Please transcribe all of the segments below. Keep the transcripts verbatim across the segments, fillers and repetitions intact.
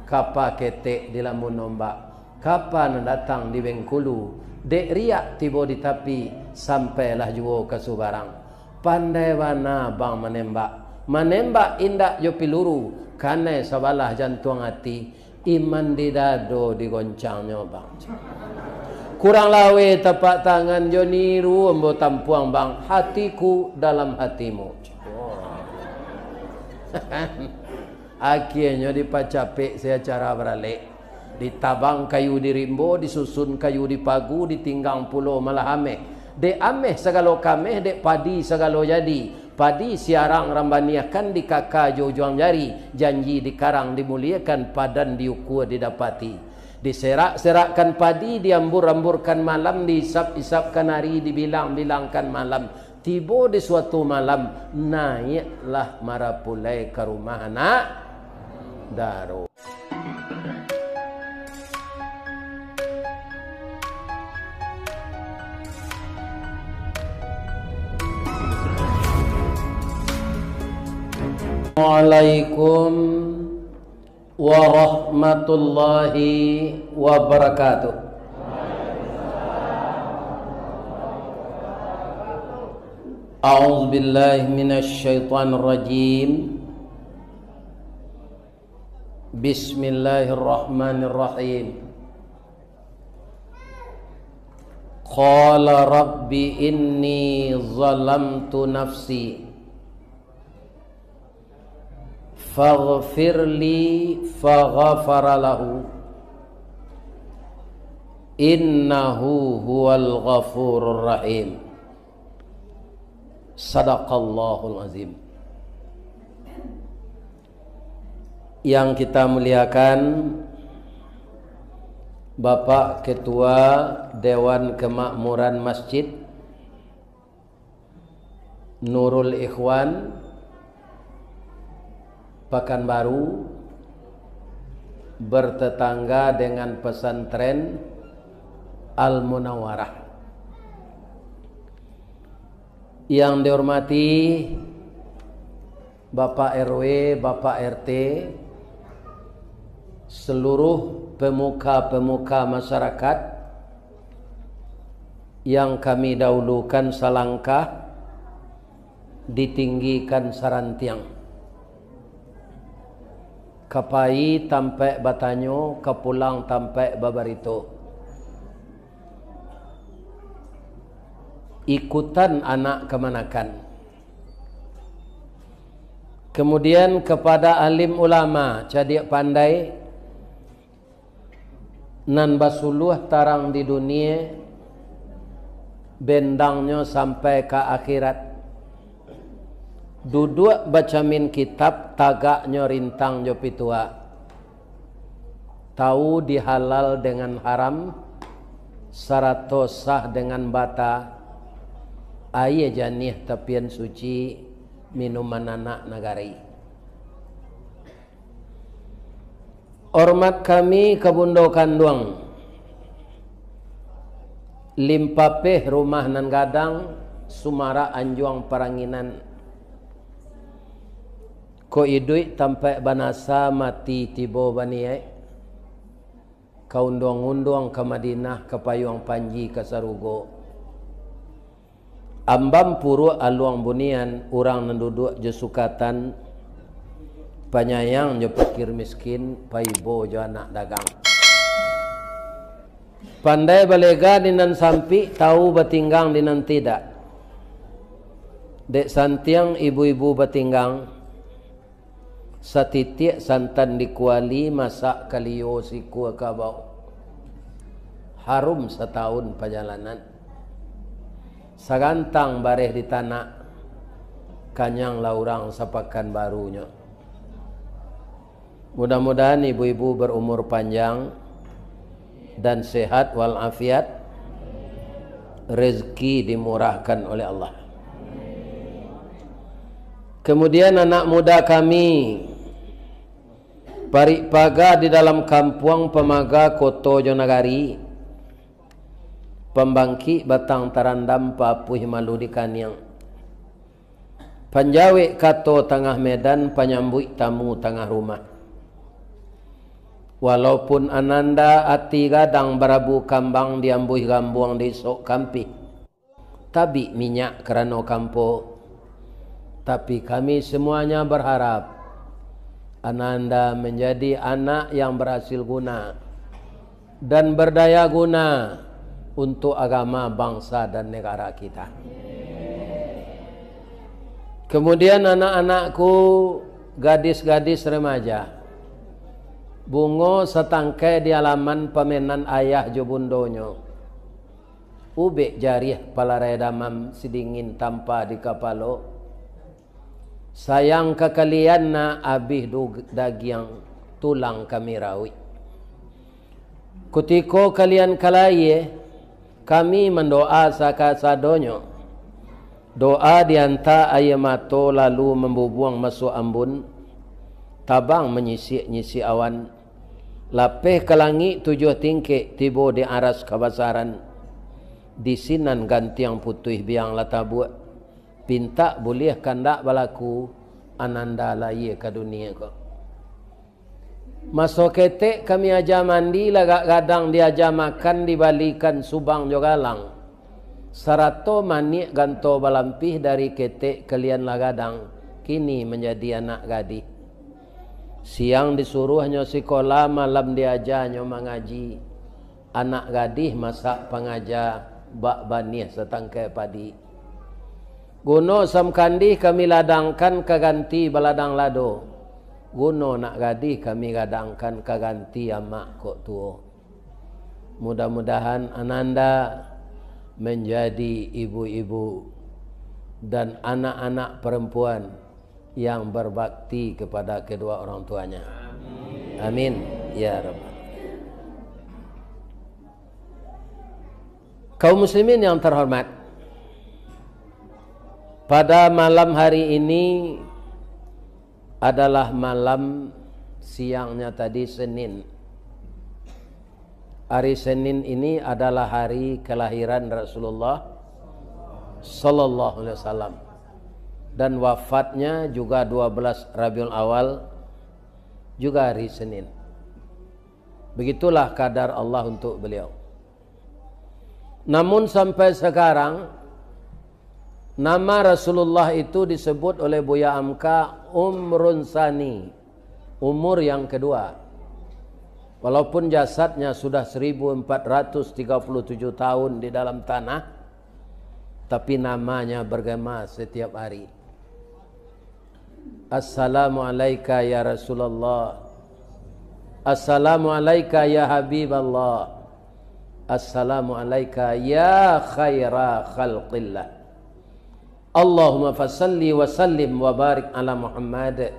Kapa ketek di lambun ombak, kapa nan datang di Bengkulu, dek riak tibo di tapi, sampailah juo ka subarang. Pandai bana bang manembak, manembak indak jo piluru, kanai sabalah jantuang ati, iman di dado digoncangnyo bang. Kurang lawe tapak tangan jo niru ambo tampuang bang, hatiku dalam hatimu. Akhienyo dipacapek se acara baralek. Ditabang kayu di rimbo, disusun kayu di pagu, ditinggang pulo malah ameh. Dek ameh sagalo kameh, dek padi sagalo jadi. Padi siarang rambaniahkan, dikaka jo ujuang jari. Janji dikarang dimuliekan, padan diukua didapati. Diserak-serakkan padi, diambur-amburkan malam, diisap-isapkan ari, dibilang-bilangkan malam. Tibo di suatu malam, naiaklah marapulai ka rumah anak daro. Assalamualaikum warahmatullahi wabarakatuh. A'udzubillahi minasyaitonirrajim. Bismillahirrahmanirrahim. Qala rabbi inni zalamtu nafsi. Faghfirli faghafara lahu. Innahu huwal ghafurur rahim. Sadaqallahul azim. Yang kita muliakan, Bapak Ketua Dewan Kemakmuran Masjid Nurul Ikhwan, Pakanbaru, bertetangga dengan Pesantren Al-Munawarah. Yang dihormati Bapak R W, Bapak R T, seluruh pemuka-pemuka masyarakat, yang kami dahulukan salangkah, ditinggikan sarantiang. Ka pai tampaik batanyo, ka pulang tampaik babarito. Ikutan anak kamanakan. Kemudian, kepada alim ulama, cadiak pandai, nan basuluah tarang di dunie, bendangnyo sampai ka akhirat. Duduak bacamin kitab, tagaknyo rintang jo pituah. Tahu di halal dengan haram, sarato sah dengan bata, aia janiah tapian suci, minuman anak nagari. Hormat kami ka bundo kanduang, limpapeh rumah nan gadang, sumarak anjuang paranginan. Kok iduik tampaik banasa, mati tibo baniaik. Ka unduang-unduang ka Madinah, ka payuang panji ka sarugo. Ambam puruak aluang bunian, urang nan duduak jo sukatan, panyayang jo pakir miskin, paibo jo anak dagang. Pandai balega di nan sampik, tahu batinggang di nan tidak. Dek santiang ibu-ibu batinggang, satitiak santan di kuali, masak kalio sikua kabau. Harum satahun pajalanan. Sagantang bareh di tanak, kanyanglah urang sapakan barunyo. Mudah-mudahan ibu-ibu berumur panjang dan sehat walafiat, rezeki dimurahkan oleh Allah. Kemudian anak muda kami, parik paga di dalam kampuang, pamaga koto jo nagari, pambangkik batang tarandam, papuih malu di kaniang. Panjawek kato tangah medan, panyambuik tamu tangah rumah. Walaupun Ananda ati gadang barabu kambang diambuih gambuang di isok kampih, tabik minyak karano kampo, tapi kami semuanya berharap Ananda menjadi anak yang berhasil guna dan berdaya guna untuk agama, bangsa, dan negara kita. Kemudian anak-anakku, gadis-gadis remaja, bungo satangkai di alaman pamenan ayah jo bundonyo, ubek jariah palarai damam sidingin tampa di kapalo, sayang ka kalian nak abih du-, dagiang tulang kami rauik. Kutiko kalian ka layie, kami mandoa sakasadonyo. Doa dianta aia mato lalu mambubuang masuak ambun, tabang manyisik-nyisik awan, lapeh ka langik tujuah tingkek tibo di aras kabasaran, di sinan gantiang putuih biang lah tabuak, pintak buliah kandak balaku, Ananda layie ka dunie ko. Maso ketek kami aja mandi, lagak gadang diaja makan, dibalikan subang jo galang, sarato maniak ganto balampih dari ketek kalian lah gadang, kini manjadi anak gadih. Siang disuruahnyo sikola, malam diajanyo mangaji. Anak gadih masak pangaja, bak baniah satangkai padi. Guno samkandih kami ladangkan ka ganti baladang lado. Guno nak gadih kami gadangkan ka ganti amak kok tuo. Mudah-mudahan Ananda menjadi ibu-ibu dan anak-anak perempuan yang berbakti kepada kedua orang tuanya. Amin, ya Rabbal. Kaum muslimin yang terhormat, pada malam hari ini adalah malam, siangnya tadi, Senin. Hari Senin ini adalah hari kelahiran Rasulullah sallallahu alaihi wasallam, dan wafatnya juga dua belas Rabiul Awal, juga hari Senin. Begitulah kadar Allah untuk beliau. Namun sampai sekarang, nama Rasulullah itu disebut oleh Buya Amka umrun sani, umur yang kedua. Walaupun jasadnya sudah seribu empat ratus tiga puluh tujuh tahun di dalam tanah, tapi namanya bergema setiap hari. Assalamu alaika ya Rasulullah. Assalamu alaika ya Habiballah. Assalamu alaika ya khaira khalqillah. Allahumma fasalli wa sallim wa barik ala Muhammad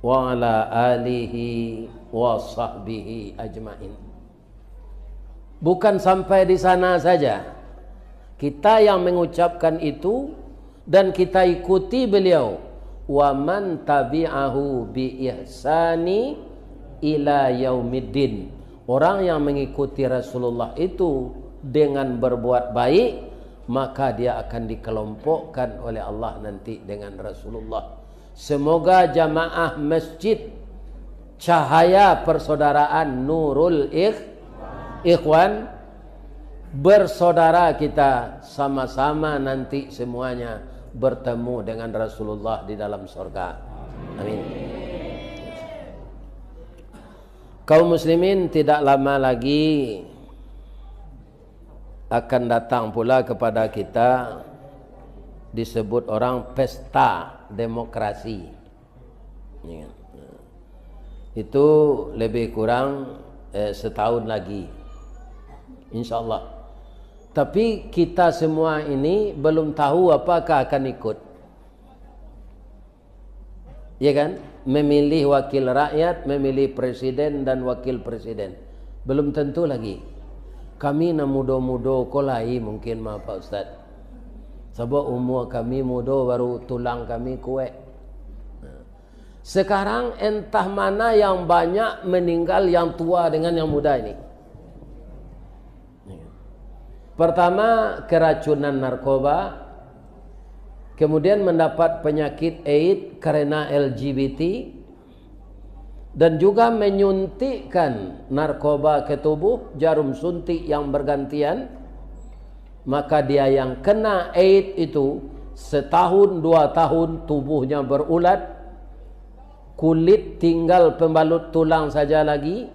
wa ala alihi wa sahbihi ajmain. Bukan sampai di sana saja. Kita yang mengucapkan itu dan kita ikuti beliau. Wa man tabi'ahu bi ihsani ila yaumiddin. Orang yang mengikuti Rasulullah itu dengan berbuat baik, maka dia akan dikelompokkan oleh Allah nanti dengan Rasulullah. Semoga jamaah Masjid Cahaya Persaudaraan Nurul Ikh-, Ikhwan bersaudara kita sama-sama nanti semuanya bertemu dengan Rasulullah di dalam sorga. Amin. Kaum muslimin, tidak lama lagi akan datang pula kepada kita, disebut orang pesta demokrasi. Ya. Itu lebih kurang, eh, setahun lagi, insya Allah. Tapi kita semua ini belum tahu apakah akan ikut. Ya kan? Memilih wakil rakyat, memilih presiden dan wakil presiden. Belum tentu lagi. Kami nan mudo-mudo ko lai mungkin mah, Pak Ustaz. Sabab umua kami mudo, baru tulang kami kuek. Sekarang entah mana yang banyak meninggal yang tua dengan yang muda ini. Pertama, keracunan narkoba, kemudian mendapat penyakit AIDS karena L G B T, dan juga menyuntikkan narkoba ke tubuh, jarum suntik yang bergantian, maka dia yang kena AIDS itu, setahun, dua tahun, tubuhnya berulat, kulit tinggal pembalut tulang saja lagi,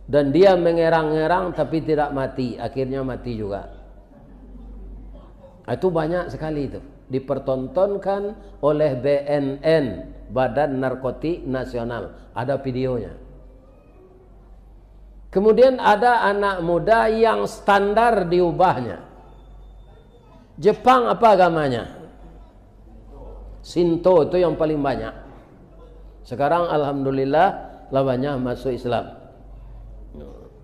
dan dia mengerang-ngerang tapi tidak mati, akhirnya mati juga. Itu banyak sekali itu. Dipertontonkan oleh B N N, Badan Narkotik Nasional. Ada videonya. Kemudian ada anak muda yang standar diubahnya. Jepang apa agamanya? Sinto itu yang paling banyak. Sekarang alhamdulillah lah banyak masuk Islam.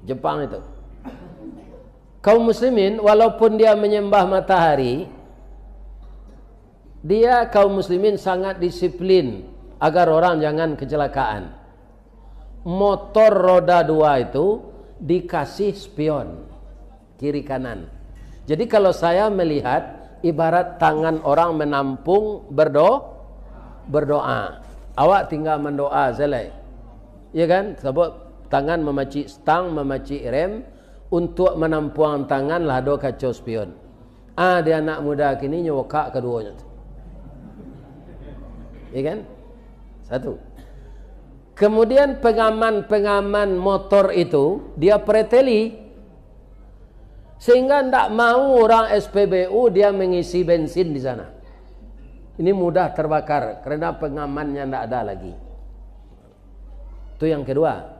Jepang itu. Kaum muslimin, walaupun dia menyembah matahari, dia, kaum muslimin, sangat disiplin agar orang jangan kecelakaan. Motor roda dua itu dikasih spion kiri kanan. Jadi kalau saya melihat ibarat tangan orang menampung berdo-, berdoa. Awak tinggal mendoa saja. Ya kan? Sebab tangan mamacik stang, mamacik rem, untuk manampuang tangan lah ado kaco spion. Ah, di anak muda kini nyo bukak kaduonyo tu. Ya kan? Satu. Kemudian pengaman-pengaman motor itu dia preteli. Sehingga ndak mau orang S P B U dia mengisi bensin di sana. Ini mudah terbakar karena pengamannya ndak ada lagi. Itu yang kedua.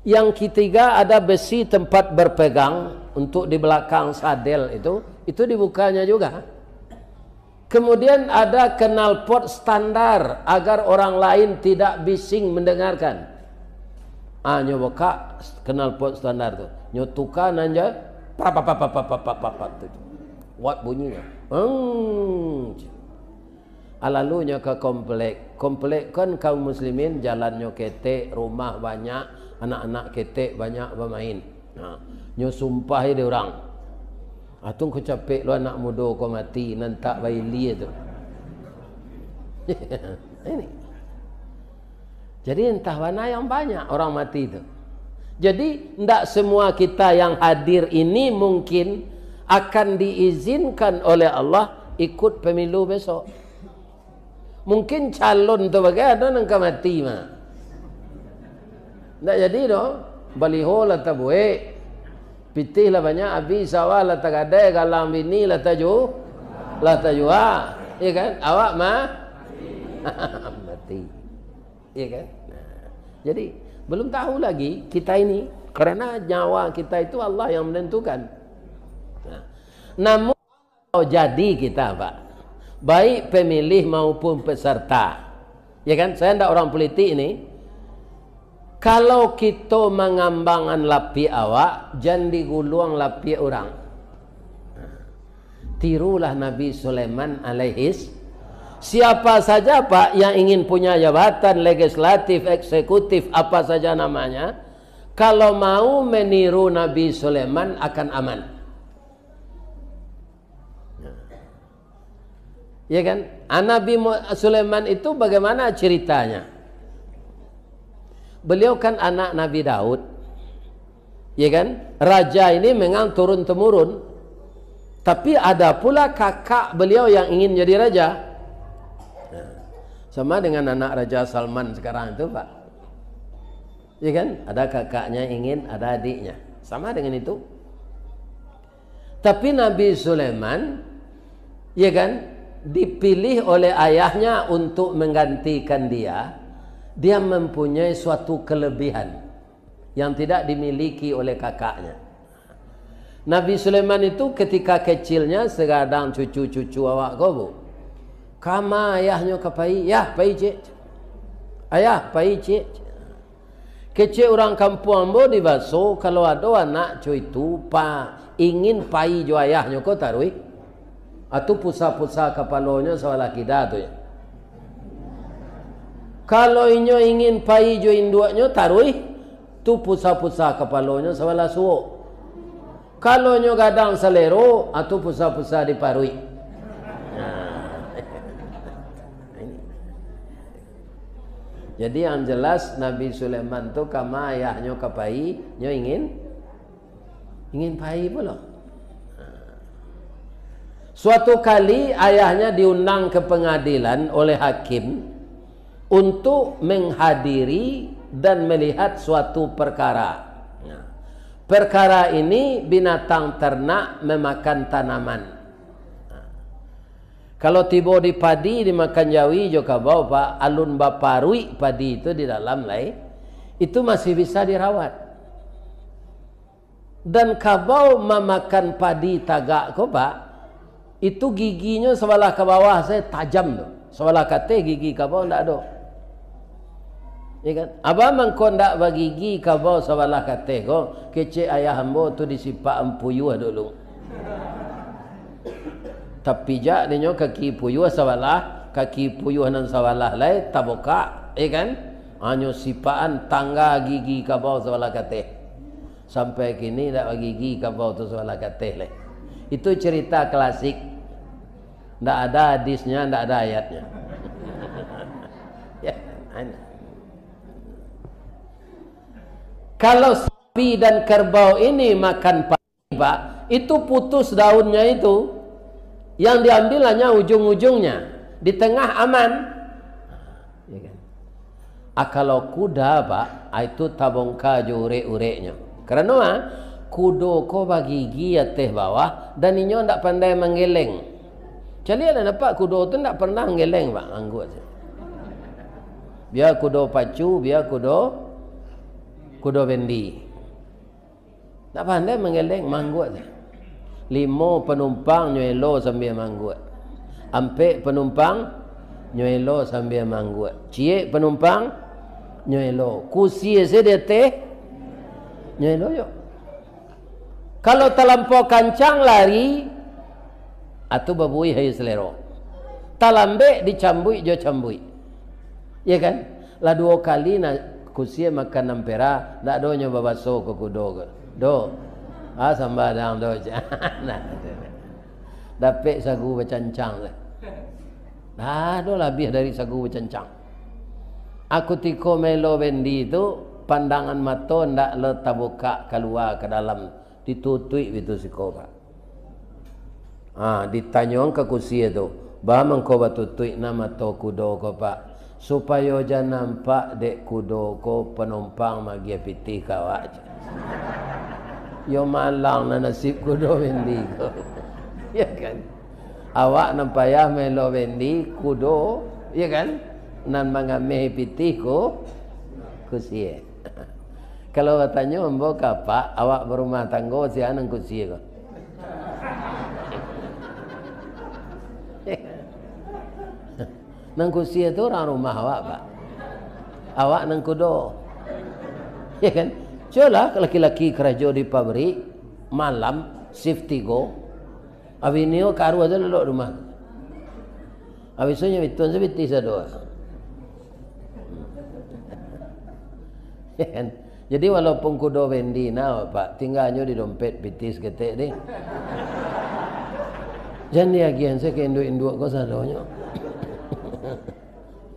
Yang ketiga, ada besi tempat berpegang untuk di belakang sadel itu, itu dibukanya juga. Kemudian ada knalpot standar agar orang lain tidak bising mendengarkan. Ah, nyo bukak knalpot standar tu. Nyo tuka nan ja, pap, pap, pap, pap, pap, pap, pap, pap, tu. Kuat bunyinyo. Hmm. Alalu nyo ka komplek. Komplek kan kaum muslimin, jalannyo ketek, rumah banyak, anak-anak ketek banyak bamain. Nah, nyo sumpah dek urang. Atung ko capek lo anak mudo ko mati, nan tak bailia tu. Ini. Jadi entah mana yang banyak orang mati tu. Jadi ndak semua kita yang hadir ini mungkin akan diizinkan oleh Allah ikut pemilu besok. Mungkin calon tu bagai ado nan ka mati mah. Ndak jadi doh. Baliho lah tabuek. Pitih lah banyak abih, sawah lah tagadai, galang bini lah taju-, lah tajua. Ya kan? Awak mah mati. Ya kan? Nah, jadi belum tahu lagi kita ini karena nyawa kita itu Allah yang menentukan. Nah, namun kalau jadi kita, Pak, baik pemilih maupun peserta, ya kan, saya ndak orang politik ini, kalau kita mangambangan lapiak awak, jan diguluang lapiak urang. Tirulah Nabi Sulaiman alaihis. Siapa saja, Pak, yang ingin punya jabatan legislatif, eksekutif, apa saja namanya, kalau mau meniru Nabi Sulaiman akan aman. Ya kan? Ah, Nabi Mu-, Sulaiman itu bagaimana ceritanya? Beliau kan anak Nabi Daud. Ya kan? Raja ini memang turun-temurun. Tapi ada pula kakak beliau yang ingin jadi raja. Nah, sama dengan anak Raja Salman sekarang itu, Pak. Ya kan? Ada kakaknya ingin, ada adiknya. Sama dengan itu. Tapi Nabi Sulaiman, ya kan, dipilih oleh ayahnya untuk menggantikan dia, dia mempunyai suatu kelebihan yang tidak dimiliki oleh kakaknya. Nabi Sulaiman itu ketika kecilnya segadang cucu-cucu awak ko, Bu. Kama ayahnyo ka pai, "Yah, pai, Cik." "Ayah, pai, Cik." Kecek urang kampuang ambo di baso, kalau ado anak co itu, pa, ingin pai jo ayahnyo ko taruih, atu pusa-pusa kapalonyo sabalah kida tu yo. Kalau inyo ingin pai jo induaknyo taruih, tu pusa-pusa kapalonyo sabalah suok. Kalau inyo gadang salero, atu pusa-pusa di paruik. Nah. Jadi, yang jelas, Nabi Sulaiman tu kama ayahnyo ka pai, nyo ingin, ingin pai pulo. Suatu kali, ayahnya diundang ke pengadilan oleh hakim untuk menghadiri dan melihat suatu perkara. Nah, perkara ini binatang ternak memakan tanaman. Nah, kalau tibo di padi, dimakan jawi jo kabau, Pak, alun baparuik padi tu di dalam lai, itu masih bisa dirawat. Dan kabau mamakan padi tagak ko, Pak, itu giginyo sabalah ka bawah sajo tajam tu. Sabalah ka ateh gigi kabau ndak ado. Ya kan? Abah mangko ndak bagigi kabau sabalah ka ateh ko, kecek ayah ambo tu disipak ampuyuah dulu. Tapijak dinyo kaki puyuah sabalah, kaki puyuah nan sabalah lai tabukak, ya kan? Hanyo sipakan tangga gigi kabau sabalah ka ateh. Sampai kini ndak bagigi kabau tu sabalah ka ateh lai. Itu cerita klasik. Ndak ada hadisnya, ndak ada ayatnya. Ya, aneh. Kalau sapi dan kerbau ini makan padi, Pak, itu putus daunnya itu, yang diambil hanya ujung-ujungnya, di tengah aman. Ya kan? Ah, kalau kuda, Pak, ah, itu tabongka jo urek-ureknyo. Karano, ah, kudo ko bagigi ateh bawah, dan inyo ndak pandai manggeleng. Caliaklah, nampak kudo tu ndak pernah manggeleng, Pak, mangguak sajo. Bia kudo pacu, bia kudo, kudo bendi. Ndak pandai manggeleng, mangguak sajo. Limo panumpang nyo elo sambia mangguak. Ampek panumpang nyo elo sambia mangguak. Ciek panumpang nyo elo. Kusia sajo di ateh, nyo elo juo. Kalau talampau kancang lari, atu babuih aia salero. Talambek dicambuik jo cambuik. Ya kan? Lah duo kali na kusia makan ampera, ndak ado nyo babaso ka kudo ko. Do. Ah, sambadang do. Nah, dapek sagu bacancang lah. Dah ado labiah dari sagu bacancang. Ah, kutiko maelo bendi tu, pandangan mato ndak lo tabukak kalua ka dalam, ditutuik bitu siko, Pak. Ha, ditanyo ka kusia tu, "Baa mangko batutuik na mato kudo ko, Pak?" "Supayo jan nampak dek kudo ko panumpang magiah pitih ka awak," cek. Yo malang nan nasib kudo bendi ko. Ya kan? Awak nan payah maelo bendi, kudo, ya kan? Nan mangameh pitih ko, kusia. Kalau batanyo ambo ka Apak, awak barumah tanggo, sia nan kusia ko? Nan kusia tu urang rumah awak, Pak. Awak nan kudo. Ya kan? Cubolah laki-laki karajo di pabrik, malam, shift tigo. Abih nio karuah tu lalok rumah. Abih tu nyo bituan sabitih sado. Ya kan? Jadi, walaupun kudo bendi nah, Pak, tingganyo di dompet pitih saketek deh. Jan diagiahan se ka induak-induak ko sadonyo.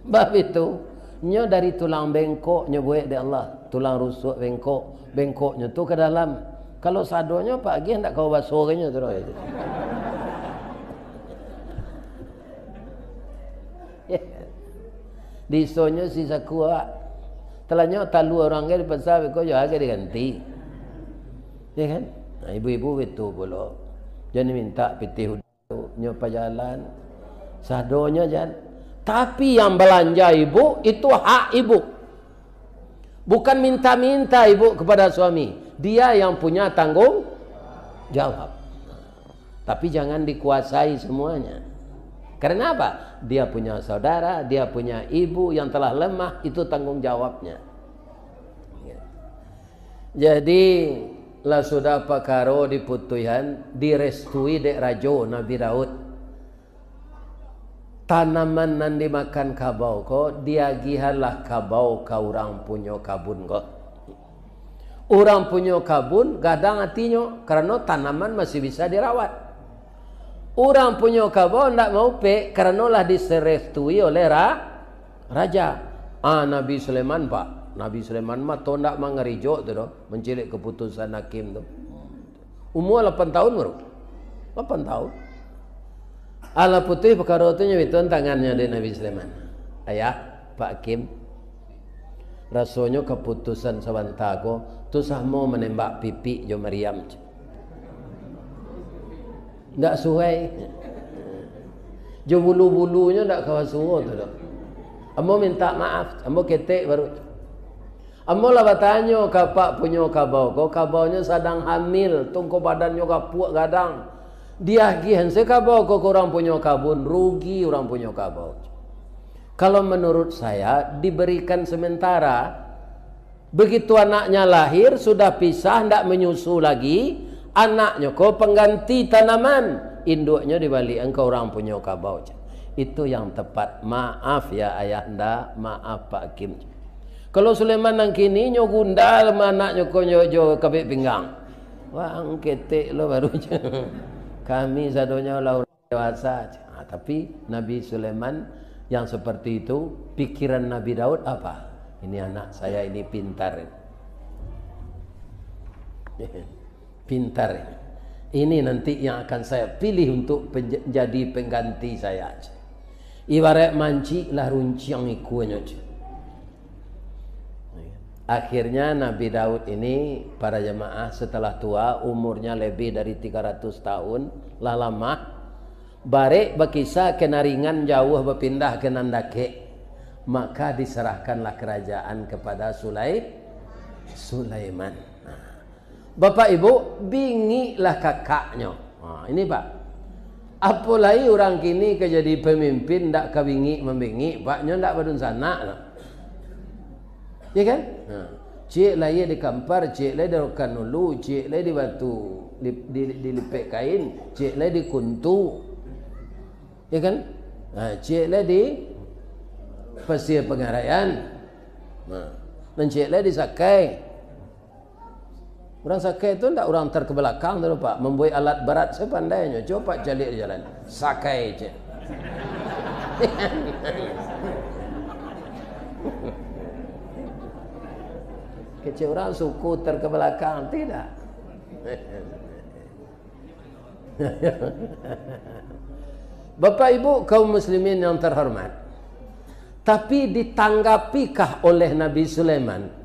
Bab itu, nyo dari tulang bengkok nyo buek dek Allah, tulang rusuak bengkok, bengkoknyo tu ka dalam. Kalau sadonyo Pak agiah, ndak kawa baso ka inyo tu doh. Disonyo si saku awak. Talanyo talua urang gai di pasa, beko jo agai diganti. Ya kan? Nah, ibu-ibu itu pulo. Jan mintak pitih udah nyo pajalan. Sadonyo jan. Tapi yang balanja ibu, itu hak ibu. Bukan minta-minta ibu kepada suami. Dia yang punya tanggung jawab. Tapi jangan dikuasai semuanya. Karena apa? Dia punya saudara, dia punya ibu yang telah lemah, itu tanggung jawabnya. Ya. Jadi, lah sudah pakaro diputuihan, direstui dek Rajo Nabi Daud. Tanaman nan dimakan kabau ko, diagihanlah kabau ka urang punyo kabun ko. Urang punyo kabun gadang atinyo, karano tanaman masih bisa dirawat. Urang punyo kabau ndak maupek, karano lah direstui oleh ra-, raja. Ah, Nabi Sulaiman, Pak. Nabi Sulaiman mah to ndak mangarijok tu doh, mancaliak kaputusan hakim tu. Umua lapan tahun baru. Lapan tahun. Alah putuih pakaro tu, nyo bituan tangannyo dek Nabi Sulaiman. Ayah, Pak Hakim, rasonyo kaputusan sabanta ko tu samo manembak Pipik jo Mariam. Ndak suai. Jo bulu-bulunyo ndak kawa suo tu doh. Ambo mintak maaf, ambo ketek baru. Ambo lah batanyo ka apak punyo kabau ko, kabaunyo sadang hamil, tungko badannyo gapuak gadang. Diagiahan se kabau ko ka urang punyo kabun, rugi urang punyo kabau. Kalau menurut saya, diberikan sementara. Begitu anaknya lahir, sudah pisah, ndak menyusu lagi, anaknyo ko pengganti tanaman, induaknyo dibaliakan ka urang punyo kabau. Itu yang tepat. Maaf ya ayahanda, maaf Pak Hakim. Kalau Sulaiman nan kini, nyo gundal ma anaknyo ko nyo jo kabek pinggang. Wah, ang ketek lo baru. Kami sadonyo lah dewasa. Ah, tapi Nabi Sulaiman yang seperti itu, pikiran Nabi Daud apa? Ini anak saya ini pintar. Pintar. Ini nanti yang akan saya pilih untuk penja-, jadi pengganti saya. Ibarat mancik lah runciang ikuanyo. Akhirnya Nabi Daud ini, para jamaah, setelah tua, umurnya lebih dari tiga ratus tahun, lah lamah, barek bakisa ka nan ringan, jauah bapindah ka nan dakek, maka diserahkanlah kerajaan kepada Sulai-, Sulaiman. Nah, Bapak Ibu, bingiklah kakaknyo. Ha, ini, Pak. Apo lai urang kini ka jadi pamimpin, ndak ka bingik-mambingik, Pak, nyo ndak badunsanak lah. Ya kan? Ha. Ciek lai di Kampar, ciek lai di Rokan Hulu, ciek lai di Batu, di, di, di Lipek Kain, ciek lai di Kuntu. Ya kan? Ha, ciek lai di Pasir Pangarayan. Nah, nan ciek lai di Sakai. Urang Sakai tu ndak urang terkebelakang tu, Pak. Mambuek alat berat sapandainyo. Cubo Pak caliak di jalan. Sakai, cek. Kecek urang suku terkebelakang, tidak. Bapak Ibu kaum muslimin yang terhormat, tapi ditanggapikah oleh Nabi Sulaiman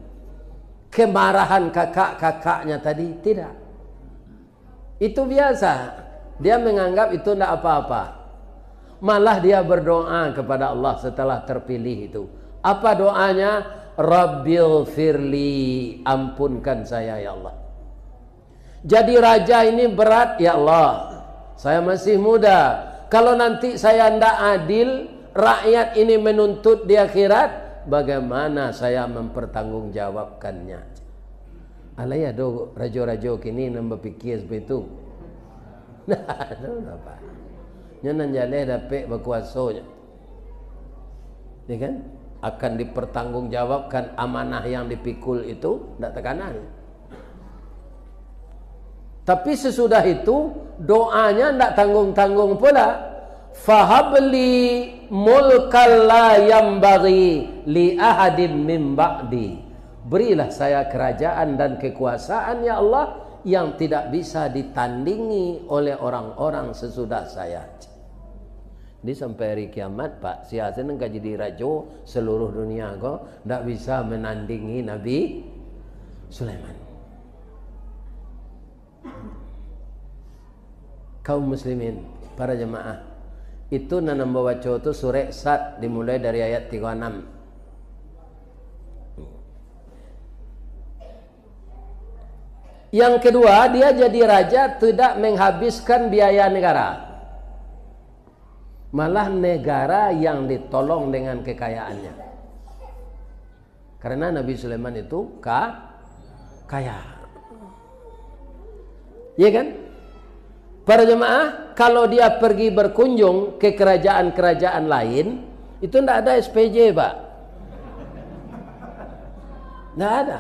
kemarahan kakak-kakaknya tadi? Tidak. Itu biasa. Dia menganggap itu ndak apa-apa. Malah dia berdoa kepada Allah setelah terpilih itu. Apa doanya? "Rabbighfirli, ampunkan saya, ya Allah." Jadi raja ini berat, ya Allah. Saya masih muda. Kalau nanti saya ndak adil, rakyat ini menuntut di akhirat, bagaimana saya mempertanggungjawabkannya? Alai ado rajo-rajo kini nan bapikia seperti itu? Ndak ado, Pak. Nyo nan jaleh dapek bakuasonyo. Ya kan? Akan dipertanggungjawabkan amanah yang dipikul itu, ndak takana. Tapi sesudah itu, doanya ndak tanggung-tanggung pula. "Fahabli mulkan la yambaghi li ahadim min ba'di." Berilah saya kerajaan dan kekuasaan, ya Allah, yang tidak bisa ditandingi oleh orang-orang sesudah saya. Jadi sampai hari kiamat, Pak, sia se nan ka jadi rajo seluruh dunia ko, ndak bisa menandingi Nabi Sulaiman. Kaum muslimin, para jamaah, itu nan ambo baco tu surek Sad, dimulai dari ayat tigo anam. Yang kedua, dia jadi raja tidak menghabiskan biaya negara. Malah negara yang ditolong dengan kekayaannya. Karena Nabi Sulaiman itu ka-, kaya. Iya kan? Para jemaah, kalau dia pergi berkunjung ke kerajaan-kerajaan lain, itu ndak ada S P J, Pak. Ndak ada.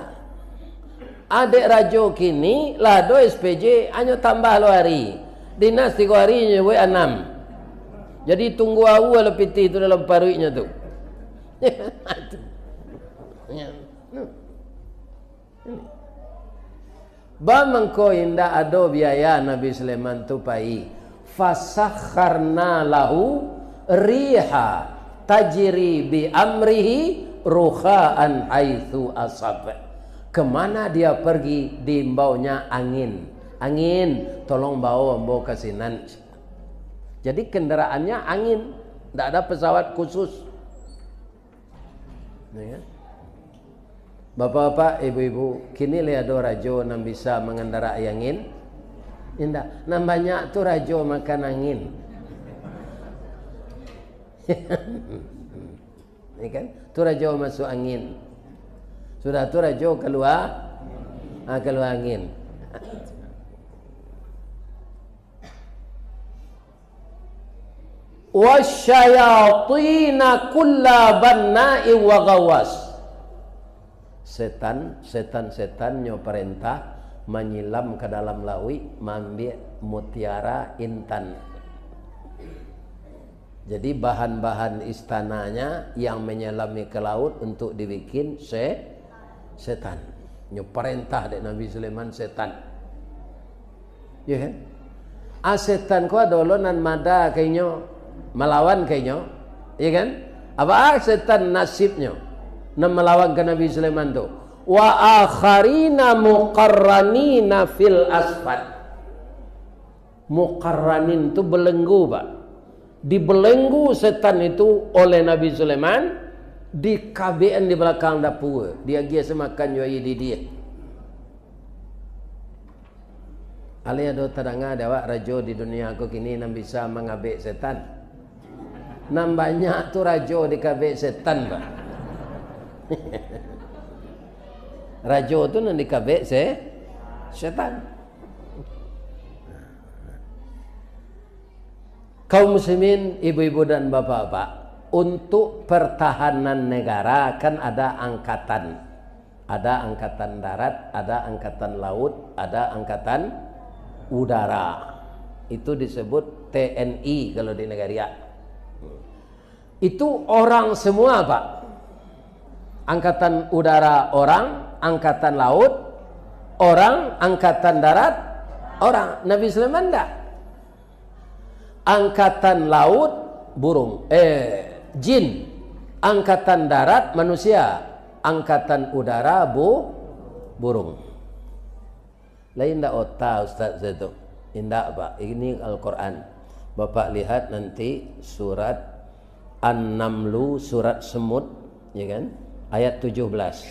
Adek rajo kini lah ado S P J, hanyo tambah lo hari. Dinas tigo hari nyo buek anam. Jadi tunggu aua lah pitih tu dalam paruiknyo tu. Itu. Ba mangko indak ado biaya Nabi Sulaiman tu pai. Fasakharna lahu riha tajri bi amrihi rukhaan haitsu asab. Kemana dia pergi, diimbaunya angin. "Angin, tolong bawa ambo ka sinan." Jadi kendaraannya angin, ndak ada pesawat khusus. Ya kan? Bapak-bapak, ibu-ibu, kini lai ado rajo nan bisa mangandarai angin? Indak. Nan banyak tu rajo makan angin. Ya kan? Tu rajo masuk angin. Sudah tu rajo kalua, ah, kalua angin. "Wasyayatina kulla banna'in wa ghawwas." Setan, setan-setan nyo parentah manyilam ka dalam lauik, maambiak mutiara intan. Jadi, bahan-bahan istananya yang menyelami ke laut untuk dibikin se-, setan. Nyo parentah dek Nabi Sulaiman setan. Ya kan? Ah, setan ko ado lo nan mada ka inyo, malawan ka inyo. Ya kan? Apa ah, setan nasibnyo nan malawan ka Nabi Sulaiman tu? "Wa akharina muqarranina fil asfad." Muqarranin tu belenggu, Pak. Dibelenggu setan itu oleh Nabi Sulaiman, dikabekan di balakang dapua, diagiah se makan jo aia didiah. Alai ado tadanga dek awak rajo di dunia ko kini nan bisa mangabek setan? Nan banyak tu rajo dikabek setan, Pak. Rajo tu nan dikabek se-, setan. Kaum muslimin, ibu-ibu dan bapak-bapak, untuk pertahanan negara kan ada angkatan. Ada angkatan darat, ada angkatan laut, ada angkatan udara. Itu disebut T N I kalau di Nagariak. Itu orang semua, Pak. Angkatan udara orang, angkatan laut orang, angkatan darat orang. Nabi Sulaiman ndak? Angkatan laut burung, eh, jin. Angkatan darat manusia. Angkatan udara bu-, burung. Lain ndak ota, Ustaz, saya tu? Indak, Pak. Ini Al-Quran. Bapak lihat nanti surat An-Namlu, surat semut, ya kan? Ayat tujuh belas.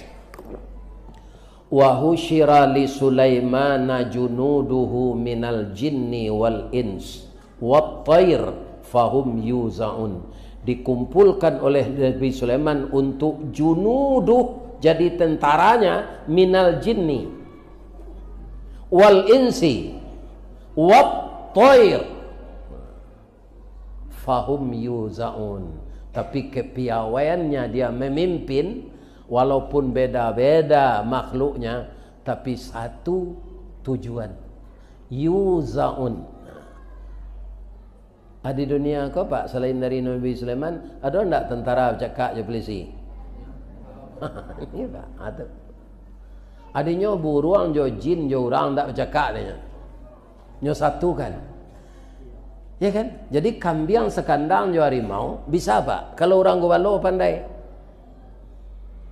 "Wa husyira li Sulaimana junuduhu minal jinni wal ins, wat thair, fahum yuzaun." Dikumpulkan oleh Nabi Sulaiman untuk junuduh, jadi tentaranya, minal jinni, wal insi, wat thair, fahum yuzaun. Tapi kepiawaiannya dia memimpin, walaupun beda-beda makhluknya, tapi satu tujuan. Yuzaun. Ah, di dunia ko, Pak, selain dari Nabi Sulaiman, ado ndak tentara bacakak jo polisi? Ini, Pak, ado. Adinyo buruang jo jin jo urang ndak bacakak, adinyo. Nyo satukan. Ya kan? Jadi, kambiang sakandang jo harimau bisa, Pak, kalau urang gubalo pandai.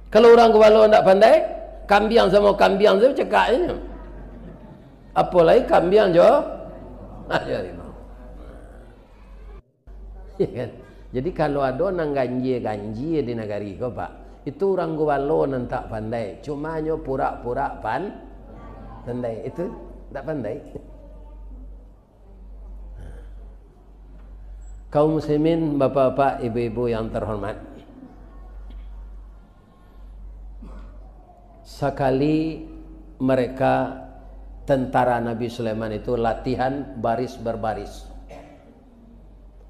Kalau urang gubalo ndak pandai, kambiang samo kambiang tu cakak inyo. Apo lai kambiang jo, jo harimau. Ya kan? Jadi, kalau ado nan ganjia-ganjia di nagari ko, Pak, itu urang gubalo nan tak pandai. Cuma nyo pura-pura pan-, pandai. Itu tak pandai. Kaum muslimin, bapak-bapak, ibu-ibu yang terhormat. Sakali mereka, tentara Nabi Sulaiman itu, latihan baris berbaris.